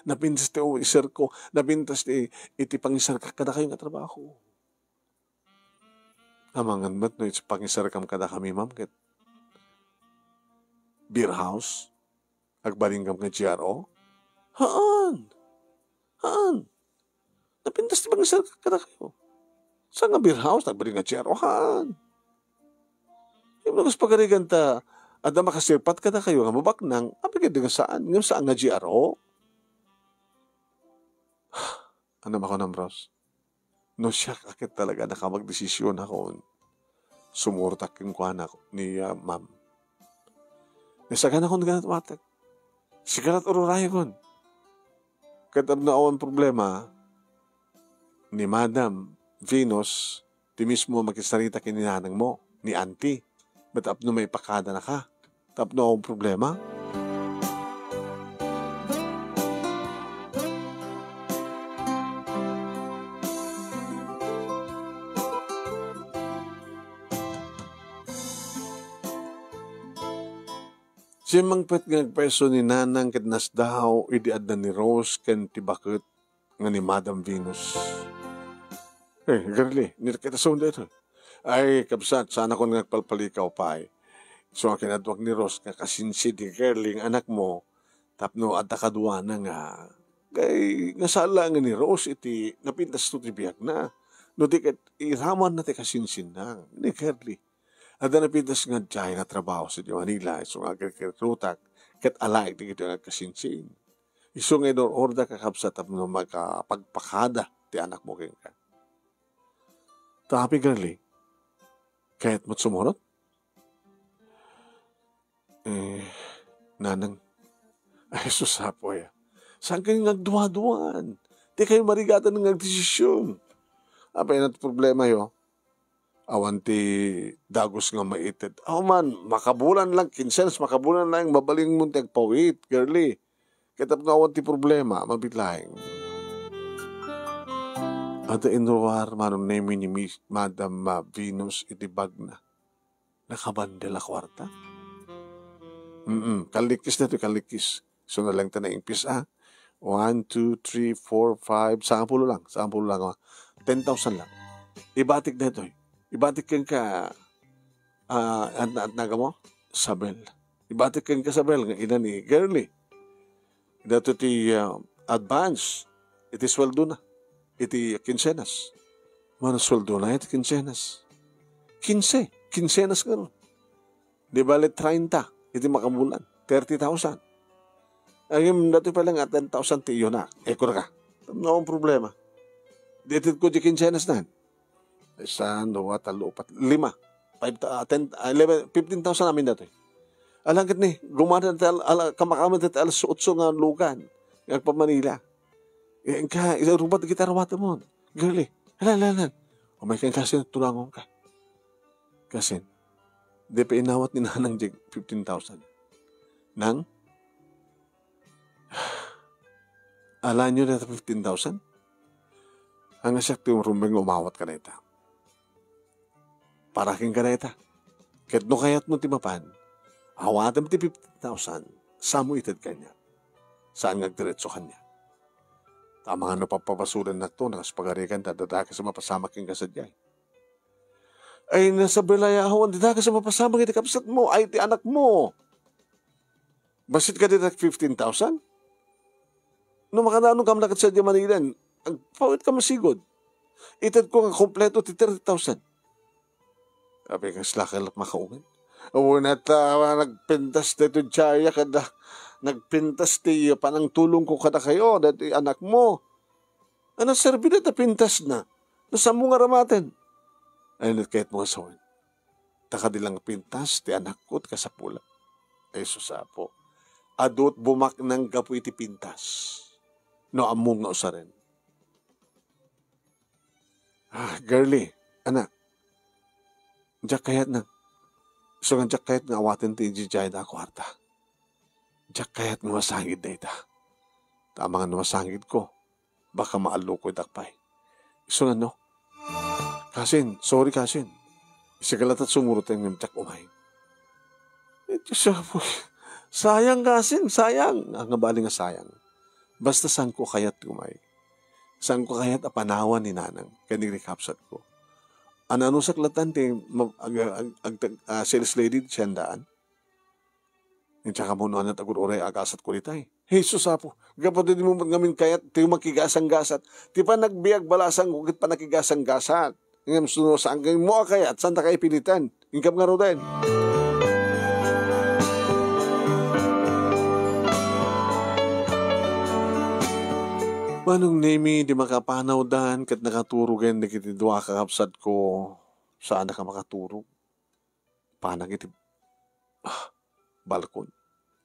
Napintas ti iserko, napintas ti, iti pangisarkak kadakayo nga trabaho. Amangan met no iti pangisarkam kadakami, ma'am, ket beer house? Agbalinam nga G R O? Haan! Haan! Napintas ti pangisarkak kadakayo. Saan nga beer house? Nagbalin nga G R O? Haan! Ngem no kas pagarigan ta, adda makasirpat kadakayo nga mabaknang, apay nga saan? Ngem saan nga G R O? Ano makunam, Ros? No siak a ket talaga nakamagdesisyon akon, sumurotak kenkuana ni, ah, ma'am. Nasagan akon ganat watek. Sika lat ururayakon. Ket tapno awan problema, ni Madam Venus ti mismo makisarita ken ni nanang mo, ni Auntie. Tapno maipakada na ka. Tapno awan problema. Simmangpet nga agpayso ni Nanang ket nasdaaw idi adda ni Rose ken ti baket nga ni Madam Venus. Eh, Girlie, nirketason daytoy. Ay, kabsat, saanakon nga agpalpalikaw pay. So, nga kinadwag ni Rose nga kasinsin ti Girlie nga anak mo, tapno adda kaduana nga, kay, nga sala nga ni Rose iti napintas to ti biagna. No di ket iraman na ti kasinsinna ni Girlie. Adda napintas nga diay nga trabaho sa Manila, isu nga agrekrutak, ket alaek dagitoy nga agkasinsin. Isu nga inur-orda, kakabsat, tapno makapagpakada ti anak mo kenka. Ta, Girlie, kayat mo't sumurot? Eh, Nanang, ay, sus, apo, ya. Saan kayo nga agduaduan? Di kayo marigatan nga agdesisyon. Apay, ano ti problema yo? Awan ti dagus nga maited. Aw man, makabulan lang, kinsenas, makabulan lang, mabalin mo ti agpawit, Girlie. Ket tapno awan ti problema, mabiit laeng. Adda inruar manen ni Mini Mis-, Madam, ah, Venus iti bagna. Nakabandel a kuarta. Mm, kallikis daytoy, kallikis. So, na lang ta na impis, ah. One, two, three, four, five, sangapulo lang, sangapulo lang, ah. Ten thousand lang. Ibatik daytoy. Ibatik kenka, ah, an-, an-, naga mo? Sabel. Ibatik kenka Sabel nga ina ni Girlie. Daytoy ti, ah, advance iti sueldona iti kinsenas. Mano sueldona iti kinsenas? Kinse, kinsenas ngarud. Di bale treinta iti makabulan, thirty thousand. Ngem daytoy pay lang nga ten thousand ti iyona. Eh, kuna ka, no problema. Di itedko di kinsenas nan. Isa, dua, tallo, upat, lima. Five, ah, ten, ah, eleven, fifteen thousand amin daytoy. Alang ket ni, gumana ti al-, ala, kamakaman ti alas otso nga lugan. Nga agpa-Manila. Eh, ka, isa rubat kita rawat mo. Girlie. Hala, hala, hala. Umay ka, kasin, tulangon ka. Kasin. Di pa inawat ni Nanang Jig fifteen thousand. Nang? Alanyo dayta fifteen thousand? Ania siak ti rumbeng nga umawat kadayta. Para kenka dayta. Ket no kayatmo ti mapan, awatem ti fifteen thousand, samo ited kaniak. Saan nga agdiretso kaniak. Ta amangan no papabasudennakto, no kas pagarigan, ta adda dakes a mapasamak kenka sadiay. Ay, nasabelayawan, adda dakes a mapasamak iti kabsatmo, ay, ti anakmo. Bassit kadi dayta fifteen thousand? No makananon kam laket sadiay Manila, agpawit ka masigud. Itedko nga kompleto ti thirty thousand. Apay, kasla ka la makaungan? Wen, ta, nagpintas daytoy diay a kada, nagpintas ti panangtulongko kadakayo, daytoy anakmo. Ania serbi dayta pintasna? No, saanmo nga aramaten? Ay, kayatmo nga sawen. Ta kadi lang pintas ti anakko ti kasapulan. Ay, sus, Apo. Adu ti bumaknang gapu iti pintas. No, ammom nga usaren. Ah, Girlie, anak. Diak kayat na. Isu nga diak kayat nga awaten ti idiay dayta a kuarta. Diak kayat nga masangid dayta. Ta amangan no masangidko, baka maallukoydak pay. Isu nga no? Kasin, sorry, kasin. Sika latta ti sumuroten ngem diak umay. Diyos ko, sayang kasin, sayang. Nga bali nga sayang. Basta saanko kayat umay. Saanko kayat a panawan ni Nanang ken ni kakabsatko. Ananusak latta ti ma-, ag-, ag-, ag-, ah, sales lady ti siandaan. Insan ka mo no, ania ti agur-uray agasatko dita. Jesus, Apo, gapu ta dimo met ngamin kayat ti makigasanggasat. Ti panagbiag balasangko ket panakigasanggasat. Ngem no saanka mo a kayat, saanta ka ipilitan. Inkam ngaruden. Manong Nemi, di makapanawdan ket nakaturogen dagiti dua a kakabsatko. Saanak a makaturog. Panak iti, ah, balkon.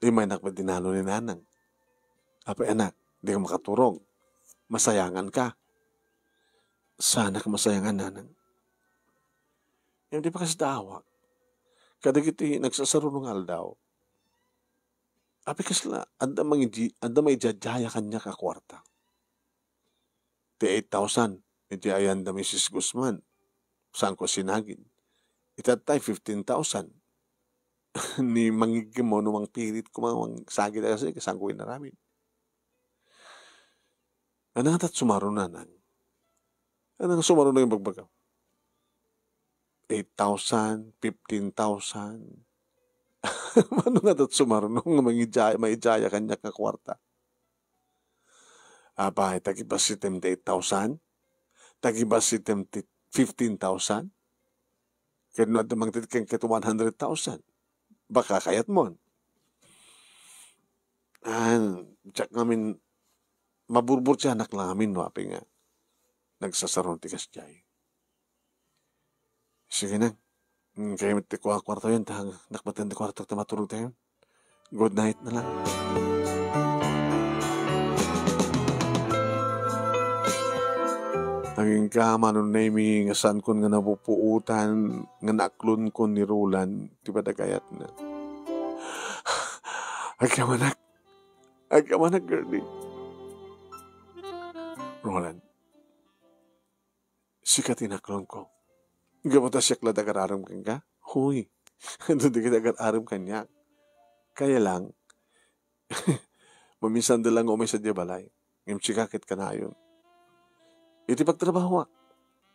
Immaynak met dinalo ni Nanang. Apay, anak, dika makaturog. Masayangan ka. Saanak a masayangan, Nanang. Ngem di pakasdaawak kadagiti nagsasarunong nga aldaw. Apay, kasla, adda mangidi-, adda maidiadiaya kaniak a kuarta. Ti eight thousand, iti ayanda Misis Guzman. Saanko sinagid. Itattay, fifteen thousand. Ni mangiggem wenno mangpirit koma, mangsagid a kasi, saanko inaramid. Ania ngata ti sumaruno, Nanang? Ania nga sumaruno nga ibagbagam? Eight thousand, fifteen thousand. Mano ngata ti sumaruno nga mangidiay-, maidiaya kaniak nga kuarta? Apay, ta agibasitem ti eight thousand? Ta agibasitem ti fifteen thousand? Ken no adda mangted kenka ti one hundred thousand, baka kayatmon. Ah, diak ngamin, maburburtianak la ngamin no apay nga nagsasaruno ti kasdiay. Sige, Nang. Mm, kayat ti kua-, kuartayo, ta nakbaten ti kuarta ta maturogtayo. Good night na lang. Agingga, Manong Nemi, nga saankon nga napupuotan, nga naaklonkon ni Roland ti panagkayatna. Agkamanak. Agkamanak, girlie. Roland, sika ti naklonko. Gapu ta siak la ti agar-arem kenka? Huy, adu dagiti agar-arem kaniak. Kaya lang, maminsanda lang nga umay sadiay balay. Ngem sika ket kanayon. Iti pagtrabahoak,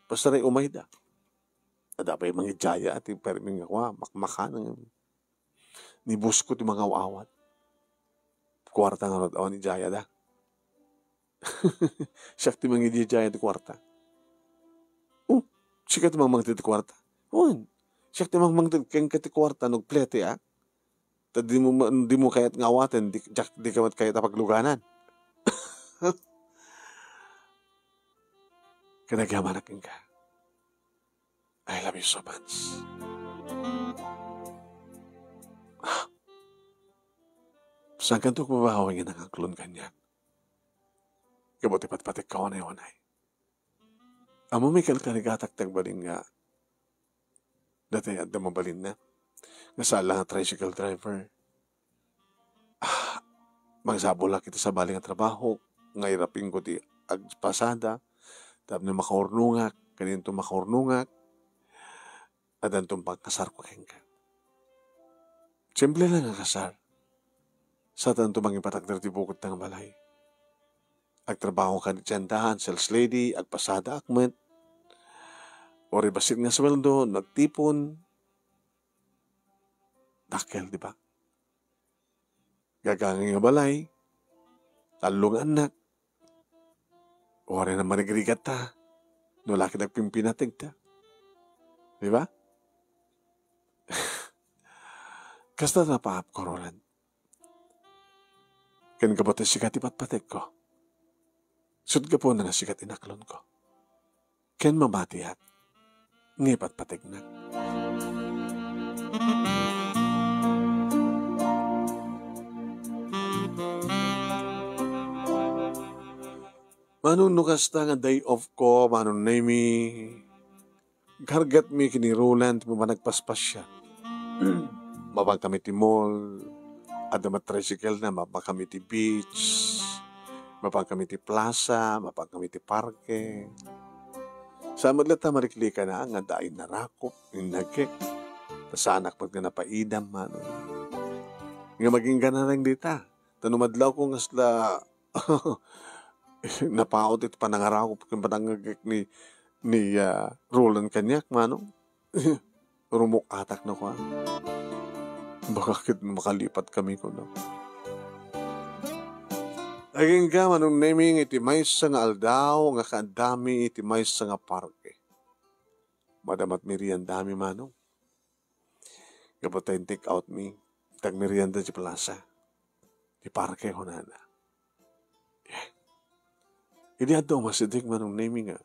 basta umayda. Adda pay mangidiaya ti permi nga kua, makmakan. Ni boss ko ti mangaw-awat. Kuarta ngarud, awan idiayada. Siak ti mangididiaya ti kuarta. Oh, sika ti mangmangted ti kuarta? Wen, siak ti mangmangted kenka ti kuarta no agplete, ah. Ta dimo ma-, dimo kayat nga awaten, di, diak, dika met kayat a pagluganan. Ket agyamanak kenka. I love you so much. Saankanto mababawi nga nangaklon kaniak? Gapu ti patpatekka unay-unay. Ammom, ikalkaligatak ti agbalin nga dayta adda mabalinna, nga saan la nga tricycle driver. Ah, mangsapulak iti sabali nga trabaho, nga irapingko ti agpasada, tapno makaurnongak, ken inton makaurnongak, addanton pangkasarko kenka. Simple lang nga kasar. Saanto mangipatakder ti bukod ta nga balay. Agtrabaho ka iti tiendahan, sales lady, agpasadaak met. Uray bassit nga sueldo, nagtipon. Dakkel, di ba? Gagangay nga balay, tallo nga annak. Uray na marigrigat ta, no la ket agpimpinateg ta. Di ba? Kasta napaap ko, Roland. Ken gapu ta sika ti patpategko. Sut gapuna nga sika ti naklonko. Ken mamatiak nga ipatpategnak. Manong no kasta nga day off ko, Manong Nemi, kargatmi ken ni Roland ti mapan agpaspasiar. Mapan kami ti mall, adda met tricycle na, mapan kami ti beach, mapan kami ti plaza, mapan kami ti parke. Saan met latta a mariklikana nga adda innarakop, innagek. Ta saanak met nga napaidam, Manong. Nga maginggana lang dita. Ta no madlawko nga sla napaut iti panangarakop ken panangagek ni, ni, ah, Roland kaniak, manong. Rumuk-atak no, kuan. Baka ket makalipat kami kuno. Agingga, Manong Neming, iti maysa nga aldaw nga kaaddami iti maysa nga parke. Madamat meriendami, Manong. Gapu ta in-take out mi, tagmerienda ti plaza. Ti parke, kunana. Eh, idi adda umasideg, Manong Neming, a,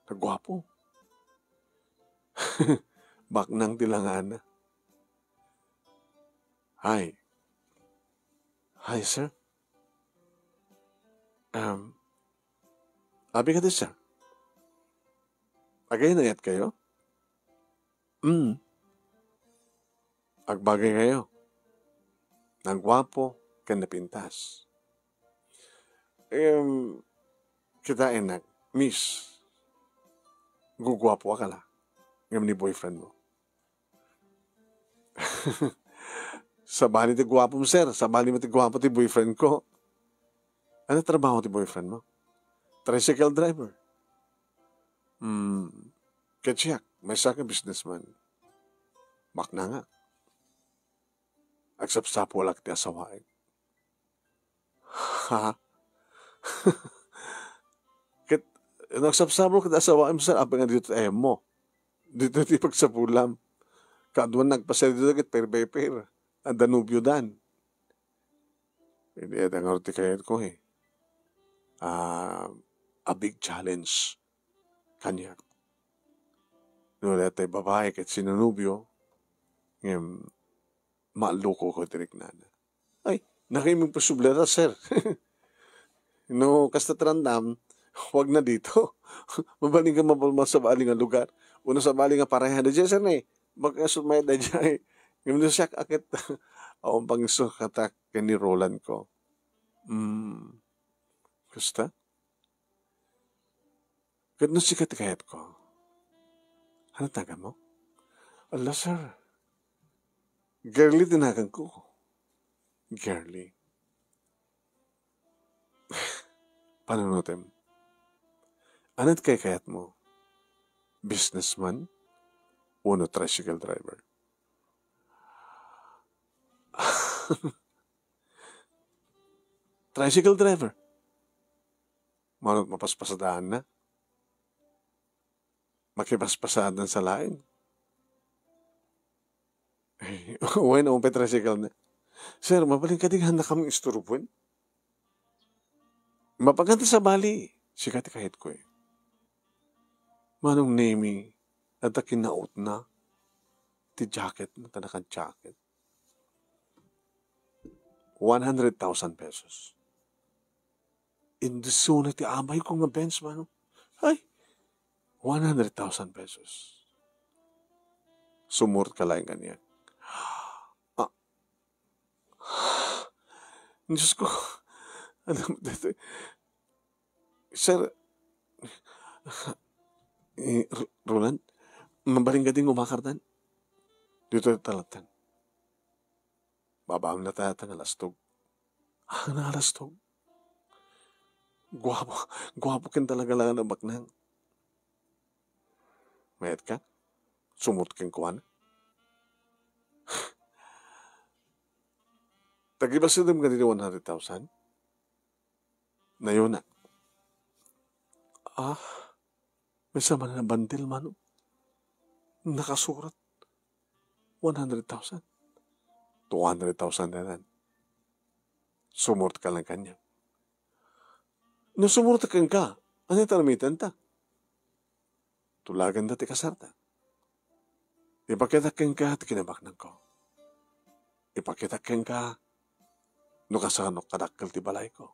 naguapo. Baknang ti langana. Hi. Hi, sir. Um, abi kadi, sir? Agayat kayo? Mm. Agbagay kayo. Nagwapo ken napintas. Em, kitaennak, miss, guguapoak la ngem ni boyfriend mo. Sabali ti guapom, sir. Sabali met ti guapo ti boyfriend ko. Ano trabaho ti boyfriend mo? Tricycle driver. Hmm. Ket siak, maysa ka businessman. Baknangak. Agsapsapulak ti asawaek. Ha? Ket, no agsapsapulak ti asawaem, sir, apay nga dito ti ayammo? Dito ti pagsapulam. Kaduan nagpasar dito ket pair by pair. Adda nobiodan. Idi adda ngarud ti kayatko, eh. Ah, a big challenge kaniak. No, daytoy babae ket sinunobio, ngem maalluko ko ti riknana. Ay, nakaimposible ta, sir. No, kasta ti randam, wag na dito. Mabalin ka mapalma sa bali nga lugar. Uno sa bali nga pareha da dyan, sir, eh. Magkasumay da dyan, eh. Ngem no siak a ket, awan pangisukatak ken ni Roland ko. Hmm. Kasta? Ket no sika ti kayatko, ano naganmo? Ala, sir. Girlie ti naganko. Girlie. Panunutem. Ano ti kaykayatmo? Businessman? Wenno tricycle driver? Tricycle driver. Manong mapaspasadaanna? Makipaspasaadan sa laeng. Ay, wen, awan pay tricycle na. Sir, mabalin kadi nga haanna kami isturbuen? Mapaganta sa bali, sika ti kayatko, eh. Manong Nemi, adda kinautna ti jacket na, ta naka-jacket. One hundred thousand pesos. Indisuna ti abayko nga Benz, manong. Ay, one hundred thousand pesos. Sumurot ka laeng kaniak. Ah. Diyos ko. Ano, dito? Sir, eh, Ro-, Roland, mabalin kadi nga umakardan? Dito talatan. Babaam na tayo nga lastog. Ah, nga lastog. Guwapo, guwapo ken talaga lang ang baknang. Mayat ka? Sumurot kenkuana. Tagibasidem ka diti one hundred thousand? Nayona. Ah, may sama na bandel, manong. Nakasurat. One hundred thousand. Two hundred thousand na yan. Sumurot ka lang kaniak. No sumurot kenka, ania ti aramidenta? Tulaganda ti kasarta. Ipakitak kenka ti kinabaknangko. Ipakitak kenka no kasano kadakkel ti balayko.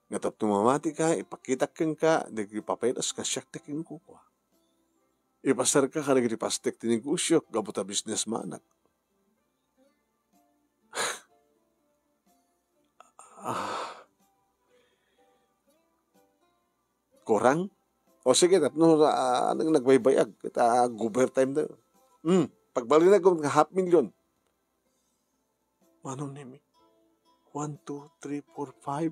Nga tapno mamatika, ipakitak kenka dagiti papeles nga siak ti kinkukua. Ipasarka kadagiti pastek ti negosiok gapu ta businessmanak. Ah. Kurang? O sige, tapno, ah, anong nagbaybayag? Kita overtime na. Hmm, pagbalinag ko nga half million. Manong Nemi. One, two, three, four, five.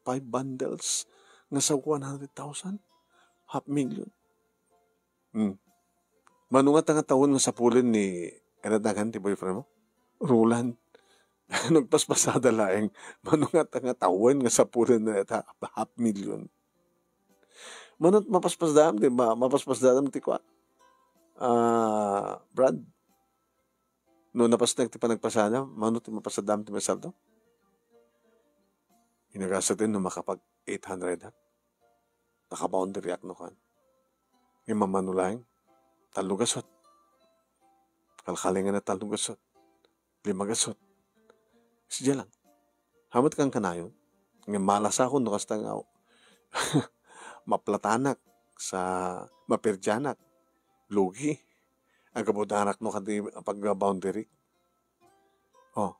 Five bundles nga sa one hundred thousand. Half million. Hmm. Mano nga ta nga tawen nga sapulen ni, ano dagan ti boyfriend mo? Roland. Nagpaspasada laeng. Mano nga ta nga tawen nga sapulen na ta half million. Mano mapaspasdam ti, ma-, mapaspasdam ti kwa? Ah, Brad. No napasnek ti panagpasada, mano ti mapasadam ti masaldo? Inagasat no makapag eight hundred, ha? Naka-boundary ak no kan. Imamano laeng, tallo gasut. Kalkalingan na tallo gasut. Lima gasut. Isdiay lang. Hamat kang kanayon. Nga malasakon no kasta nga maplatanak sa maperdianak. Lugi. Agabudanak no kadi pag-boundary. Oh.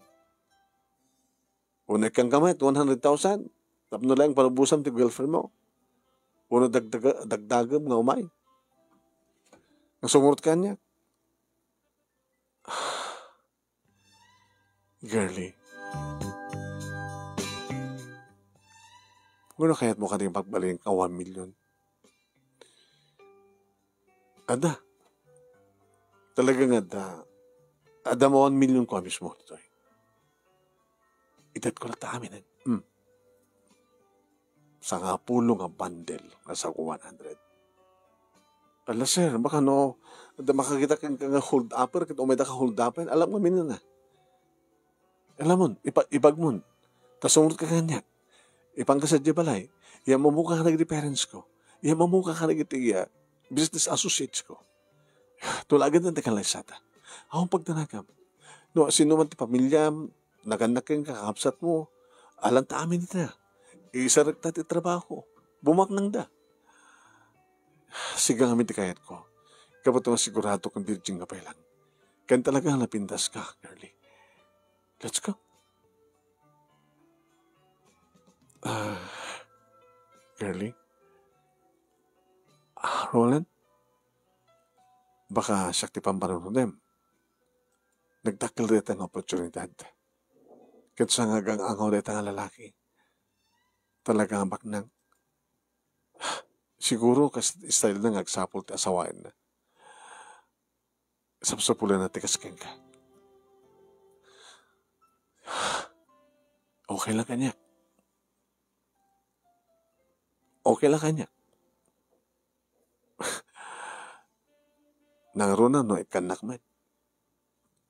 Uno ikkan ka met, one hundred thousand. Tapno lang palubosan ti girlfriend mo. Uno dagdaga-, dagdagem nga umay. Nga sumurot kaniak. Girlie. Nguna kayat mo kadi pagbalin ka one million? Adda. Talaga nga adda. Adda mo one million ko mismo ditoy. Itedko latta amin, eh. Hmm. Sangapulo nga bundle nga sa one hundred. Ala, sir, baka no, adda makakita ken ka nga hold upper, ket umayda ka hold upper, alam nga minana. Alamon, ipa-, ibagmon. Ta sumurot ka kaniak. Ipanka sadiay balay. Iya mamuka ka dagiti parents ko. Iya mamuka ka dagiti, ah, business associates ko. Tulagan ti kalaysata. Awan pagdanagam. No, sino man ti pamiliam, nagannak ken kakabsat mo, alanta amin ita. Isarek ta ti trabaho. Bumaknang da. Siga ngamin ti kayat ko. Kabato nga sigurado kang virgin nga pay lang. Ken talaga napintas ka, Girlie. Let's go. Ah, Girlie? Ah, Roland? Baka siak ti pampanunodem. Nagdakkel dayta nga oportunidad. Ket sa nga agang-angaw dayta nga lalaki, talaga nga baknang. Siguro kas style na nga agsapul ti asawaenna. Sapsapulanna ti kas kenka. Okay lang kaniak. Okay lang kaniak. Nangruna no ikkannak met.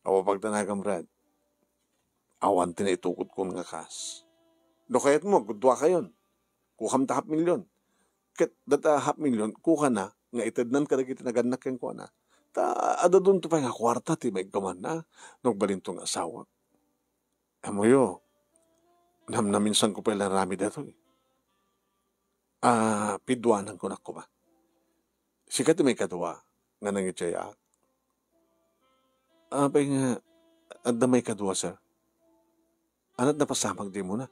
Awa pagdanagam, Brad. Awan ti naitukodkon nga kas. No kayatmo, agduakayon. Kukam ta half million. Ket data half million, kukana nga itednan kadagiti nagannak kenkuana. Ta adda dunto pay nga kuarta ti maiggamanna no agbalinto nga asawak. Ammoyo, namnaminsanko pay la aramid daytoy. Ah, piduananko na koma. Sika ti maikadua nga nangidiayak. Apay nga adda maikadua, sir? Ania ti napasamak di mo na?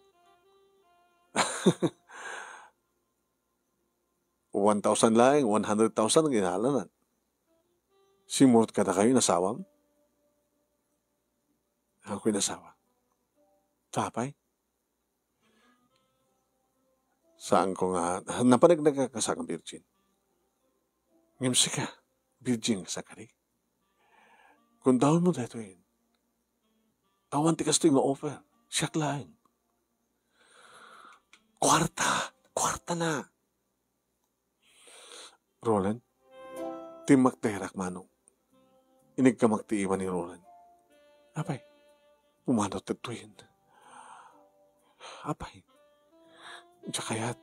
One thousand laeng, one hundred thousand ang inalanan. Simurot kadakayo, inasawam? Ako inasawa. Tapay? Saanko nga, napanagnaga ka sa virgin. Ngem sika, virgin ka sa kari. Kung daon mo daytoy, awan ti kastoy nga offer. Siak laeng. Kuarta! Kuarta na! Roland, timmakda iraman. Iniggamak ti ima ni Roland. Apay, pumanaw ti tuyen. Apay, diak kayat.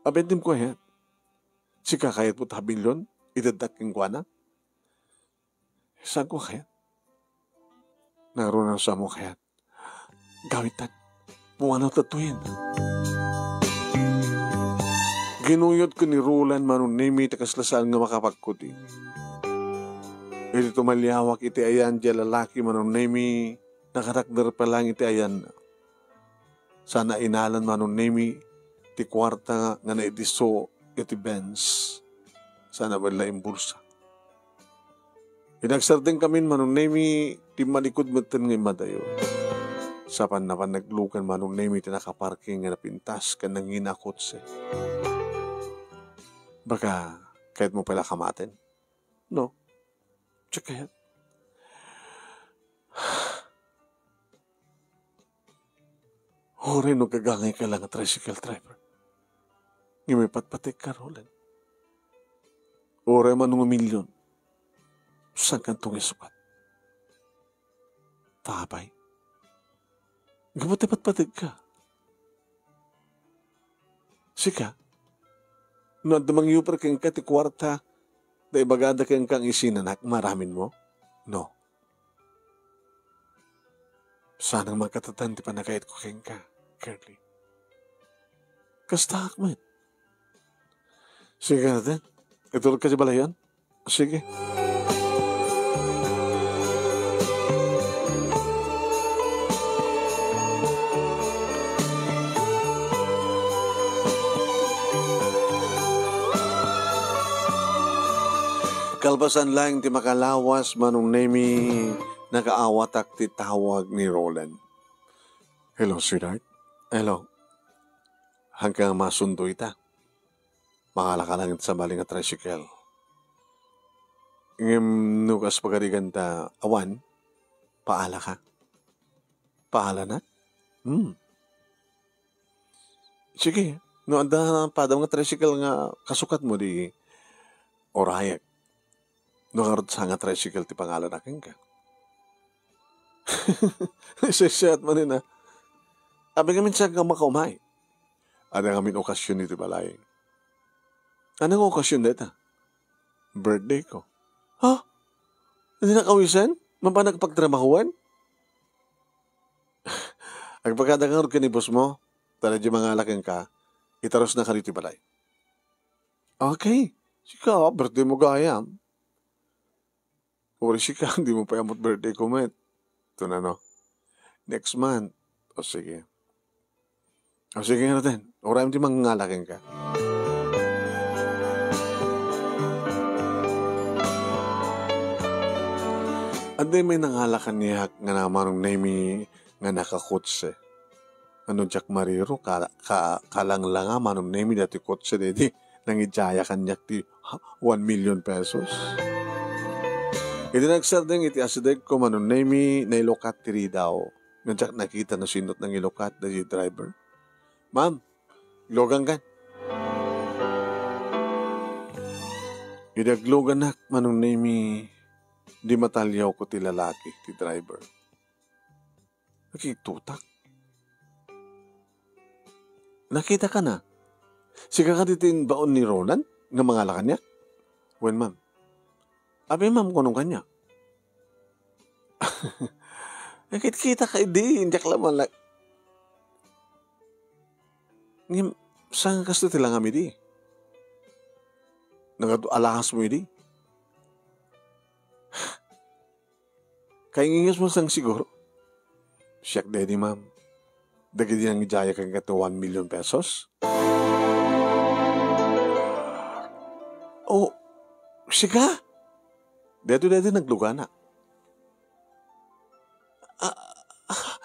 Apay, diak kayat. Sika kayat mo ta bilyon, iteddak kenkuana? Saanko kayat? Nangruna no saanmo kayat. Gawitan. Pumanaw ta tuyen. Ginuyod ken ni Roland Manong Nemi ti kasla saan nga makapagkudi. Idi tumaliawak iti ayan diay lalaki, Manong Nemi, nakatakder pa lang iti ayanna. Saan a inalan Manong Nemi ti kuarta nga naidisso iti Benz. Saan a met la imbulsa. Idi agsardengkamin, Manong Nemi, timmalikod metten nga immadayo. Sapan napan naglugan Manong Nemi ti nakaparking nga napintas ken nangina a kotse. Baka, kayatmo pay la kamaten? No? Diak kayat. Uray no gagangayka la nga tricycle driver, ngem ipatpategka, Roland. Uray man no milyon, saankanto nga isukat? Apay, gapu ta ipatpategka. Sika, no adda mangyupar kenka ti kuarta, ta ibagada kenka nga isinanak nga aramidmo? No. Saan a mangkatatan ti pannakaitko kenka, Curly. Kastaak met. Sige, ngarud, iturka ti balayan. Sige. Kalpasan laeng ti makalawas, Manong Nemi, nakaawatak ti tawag ni Roland. Hello, sweetheart. Hello. Haanka masundo ita. Mangalaka lang iti sabali nga tricycle. Ngem no kas pagarigan ta awan, paalaka. Paalanak? Hmm. Sige, no adda padam nga tricycle nga kasukatmo, di urayek. No ngarud saan nga tricycle ti pangalanak kenka. Sisiat man ina. Apay ngamin saan ka makaumay? Adda ngamin okasyon iti balay. Ania nga okasyon dayta? Birthday ko. Ha? Dinak awisan? Mapan pagtrabahuan? Agpakada ngarud ken ni boss mo, ta daydi mangala kenka, itarusnaka ditoy balay. Okay. Sika, birthday mo gayam. Uray sika, dimo pay ammot birthday ko met. Ito na, no? Next month. O, sige. O, sige nga natin. Uray ti mangala kenka. Adda may nangala kaniak nga ni Manong Nemi nga nakakotse. Ano, diak mariro, ka-, ka-, kalanglanga, Manong Nemi, daytoy kotse, daydi nangidiaya kaniak ti one million pesos. Idi nagsardeng iti asidegko, Manong Nemi, nailukat ti ridaw. Nga diak nakita no sino ti nangilukat, daydi driver. "Ma'am, lugankan." Idi agluganak, Manong Nemi, di mataliawko ti lalaki, ti driver. Nakitutak. Nakitaka na? Sika kadi ti imbaon ni Roland nga mangala kaniak? Wen, ma'am. Apay, ma'am, kunam kaniak. Nakitkitaka idi, diak la man la-, ngem, saan kasto ti langam idi? Nagadu-, alahasmo idi? Kaingingesmo sang siguro? Siak daydi, ma'am. Dagidi nangidiaya kenka ti one million pesos? O, sika? Daytoy daydi nagluganak. A-, a-,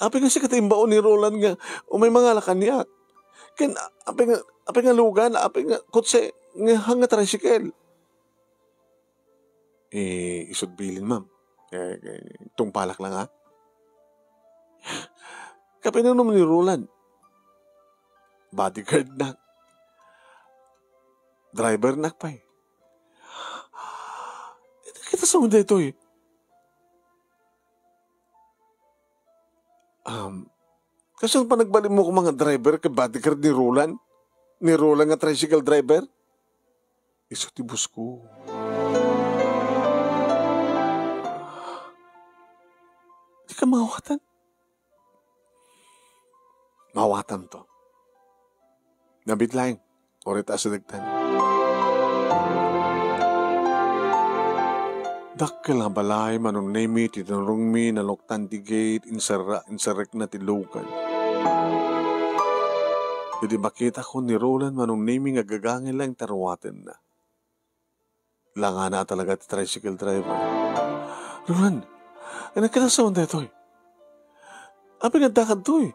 apay nga sika ti imbaon ni Roland nga umay mangala kaniak? Ken apay nga, apay nga lugan, apay nga kotse, nga, nga tricycle? Eh, isut bilin, ma'am. Eh, eh, tungpalak lang, ha? Kapinunam ni Roland. Bodyguard na. Driver na pay. Kita sa daytoy. Um, kasano panagbalinmo koma nga driver ken bodyguard ni Roland? Ni Roland nga tricycle driver? Isu ti boss ko. Di ka maawatan? Mawatam to. Nabit laeng, uray ta asidegtan. Dakkel a balay, Manong Nemi, ti tinurongmi, naluktan ti gate, inserra-, inserrekna ti lugan. Idi makitak ni Roland, Manong Nemi, nga gagangay laeng ti aruatenna. Langana talaga ti tricycle driver. "Roland, ay, nagkatasawan daytoy?" Apay nga adda kadtoy?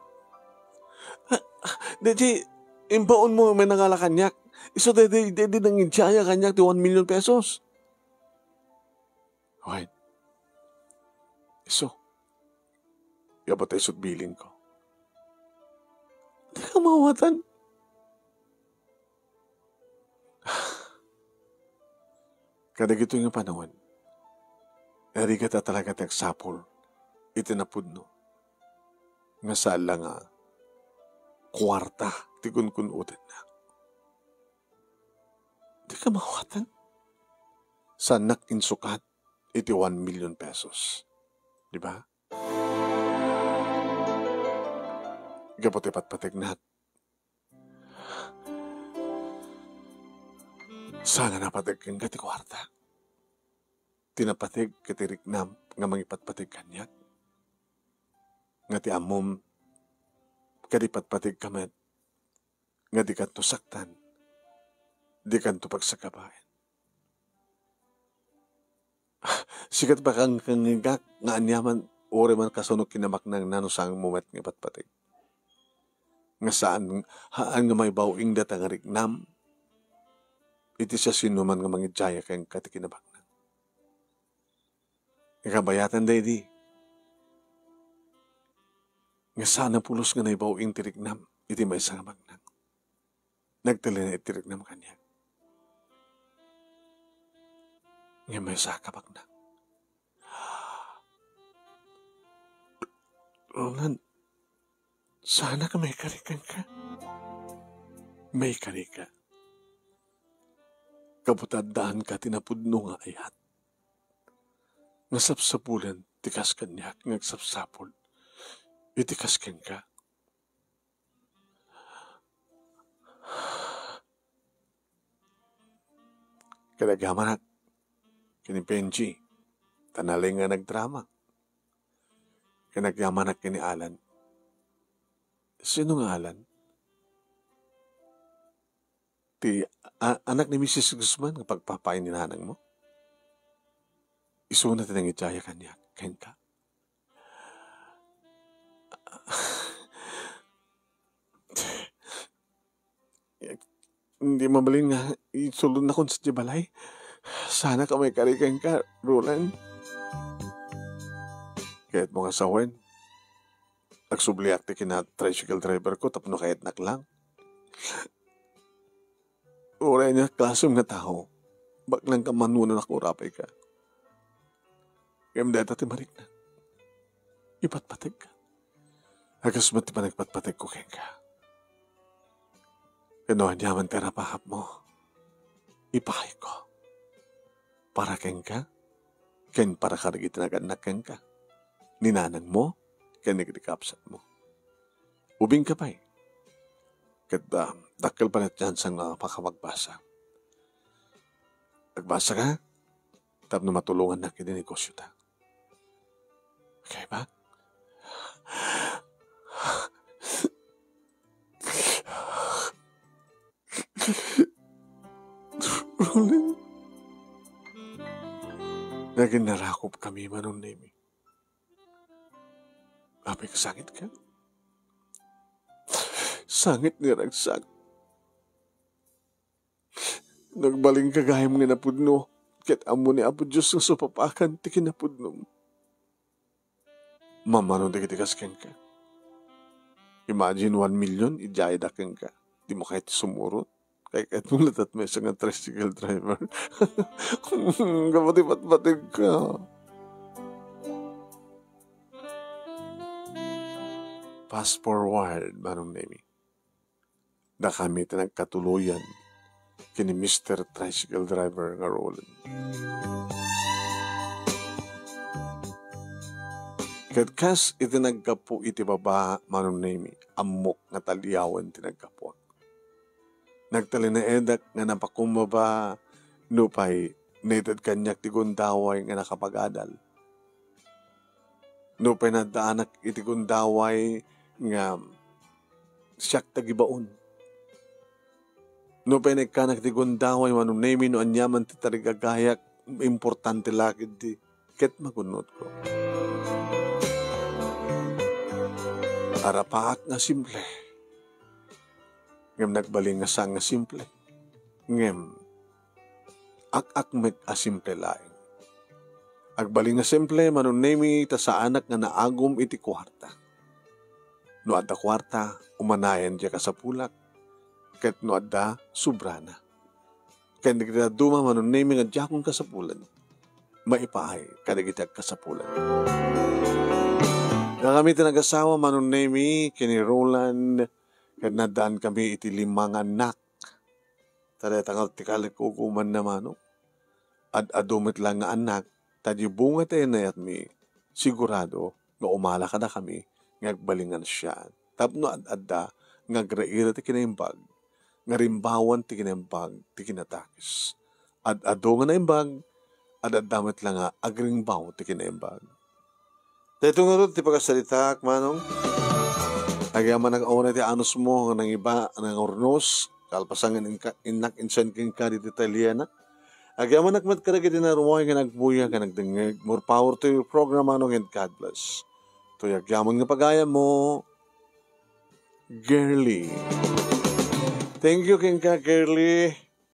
Ah, ah, daydi, imbaonmo may nangala kaniak. Isu daydi, daydi nangidiaya kaniak ti one million pesos. Wen, isu, gapu ta isut bilinko. Dika maawatan. Kadagitoy nga panawen, narigat a talaga ti agsapul iti napudno nga saan la nga kuarta ti kunkun-otenna. Dika maawatan. Saannak insukat iti one million pesos. Di ba? Gapu ti patpategnak, saan nga napateg kenka ti kuarta. Ti napateg ket ti riknam nga mangipatpateg kaniak. Nga ti ammom, ket ipatpategka met nga dikanto saktan, dikanto pagsagabaen. Sika ti pakangkangngegak nga aniaman, uray man kasano kinabaknangna no saanmo met nga ipatpateg. Nga saan, haan nga maibaw-ing dayta nga riknam iti siasinoman nga mangidiaya kenka ti kinabaknang. Nga kabayatan daydi, nga saan a pulos nga naibaw-ing ti riknam iti maysa nga baknang. Nagtalinaed ti riknam kaniak. Ngem maysa a kabaknang. Roland, saanak a maikari kenka. Maikari ka. Gapu ta addaanka ti napudno nga ayat. Nga sapsapulen ti kas kaniak nga agsapsapul iti kas kenka. Ket agyamanak ken ni Benji, ta nalay nga nagdrama. Ket agyamanak ken ni Alan. Sino nga Alan? Ti a-, anak ni Missus Guzman nga pagpapaay ni nanangmo? Isuna ti nangidiaya kaniak, kenka. Hindi mabalin nga isulodnakon sadiay balay. Saanak a maikari kenka, Roland. Kayatmo nga sawen, agsubliak ti kina-tricycle driver ko tapno kayatnak lang. Uray ania klasem nga tao, baknang kamanonan a urapayka. Ngem dayta ti marikna. Ipatpategka. A kas met ti panagpatpategko kenka. Ket no ania man ti arap-arapmo, ipahayko. Para kenka, ken para kadagiti nagannak kenka. Ni nanangmo, ken ni, ni kabsatmo. Ubingka pay. Ket, ah, dakkel pay a tsansa nga makapag-, magbasa. Agbasaka tapno matulongannak iti negosiota. Okay ba? Roland. Nagin narakop kami, Manong Nemi. Apay, kasangit ka? Sangit nga ragsak. Nagbalin ka gayam nga napudno, ket ammo ni Apo Dios nga supapakan ti kinapudnom. Mamano dagiti kas kenka. Imagine one million, idiayda kenka. Dimo kayat sumurot. Kay, kay tunglatat maysa nga tricycle driver. Gapu ti patpateg ka. Fast forward, Manong Nemi. Dakami ti nagkatuloyan ken ni Mister Tricycle Driver nga Roland. Ket kas iti naggapu iti baba, Manong Nemi, ammok nga taliawen ti naggapuak. Nagtalinaedak nga napakumbaba nupay naited kaniak ti gundaway nga nakapagadal. Nupay naddaanak iti gundaway nga siak tagibaon. Nupay naikkanak iti gundaway, Manong Nemi, no aniaman ti tarigagayak, importante la ketdi ket magunnotko. Arapaak nga simple, ngem nagbalin nga saan nga simple. Ngem ak-ak met a simple laeng. Agbalin nga simple, Manong Nemi, ta saanak nga naagum iti kuarta. No adda kuarta, umanayan diay kasapulak, ket no adda, sobrana. Ken dagiti dadduma, Manong Nemi, nga diakon kasapulan, maipaay kadagiti agkasapulan. Dakami ti nagasawa, Manong Nemi, ken ni Roland, ket naddaan kami iti lima nga annak. Ta dayta nga ti kalikukumanna, Manong. Ad-adu met la nga annak, ta di bunga ti inayatmi, sigurado nga umala kadakami nga agbalin nga nasayaat. Tapno ad-adda nga agraira ti kinaimbag, nga rimbawan ti kinaimbag ti kinatakis. Ad-adu nga naimbag, ad-adda met la nga agrimbaw ti kinaimbag. Daytoy ngarud ti pakasaritaak, Manong. Agyamanak a unay ti anusmo nga nangiba, nangurnos, kalpasan nga inka-, innak insan kenka ditoy Italiana. Agyamanak met kadagiti naruay nga nagbuya ken nagdengngeg. More power to your program, Manong, and God bless. Toy agyaman nga pagayammo, Girly. Thank you kenka, Girly.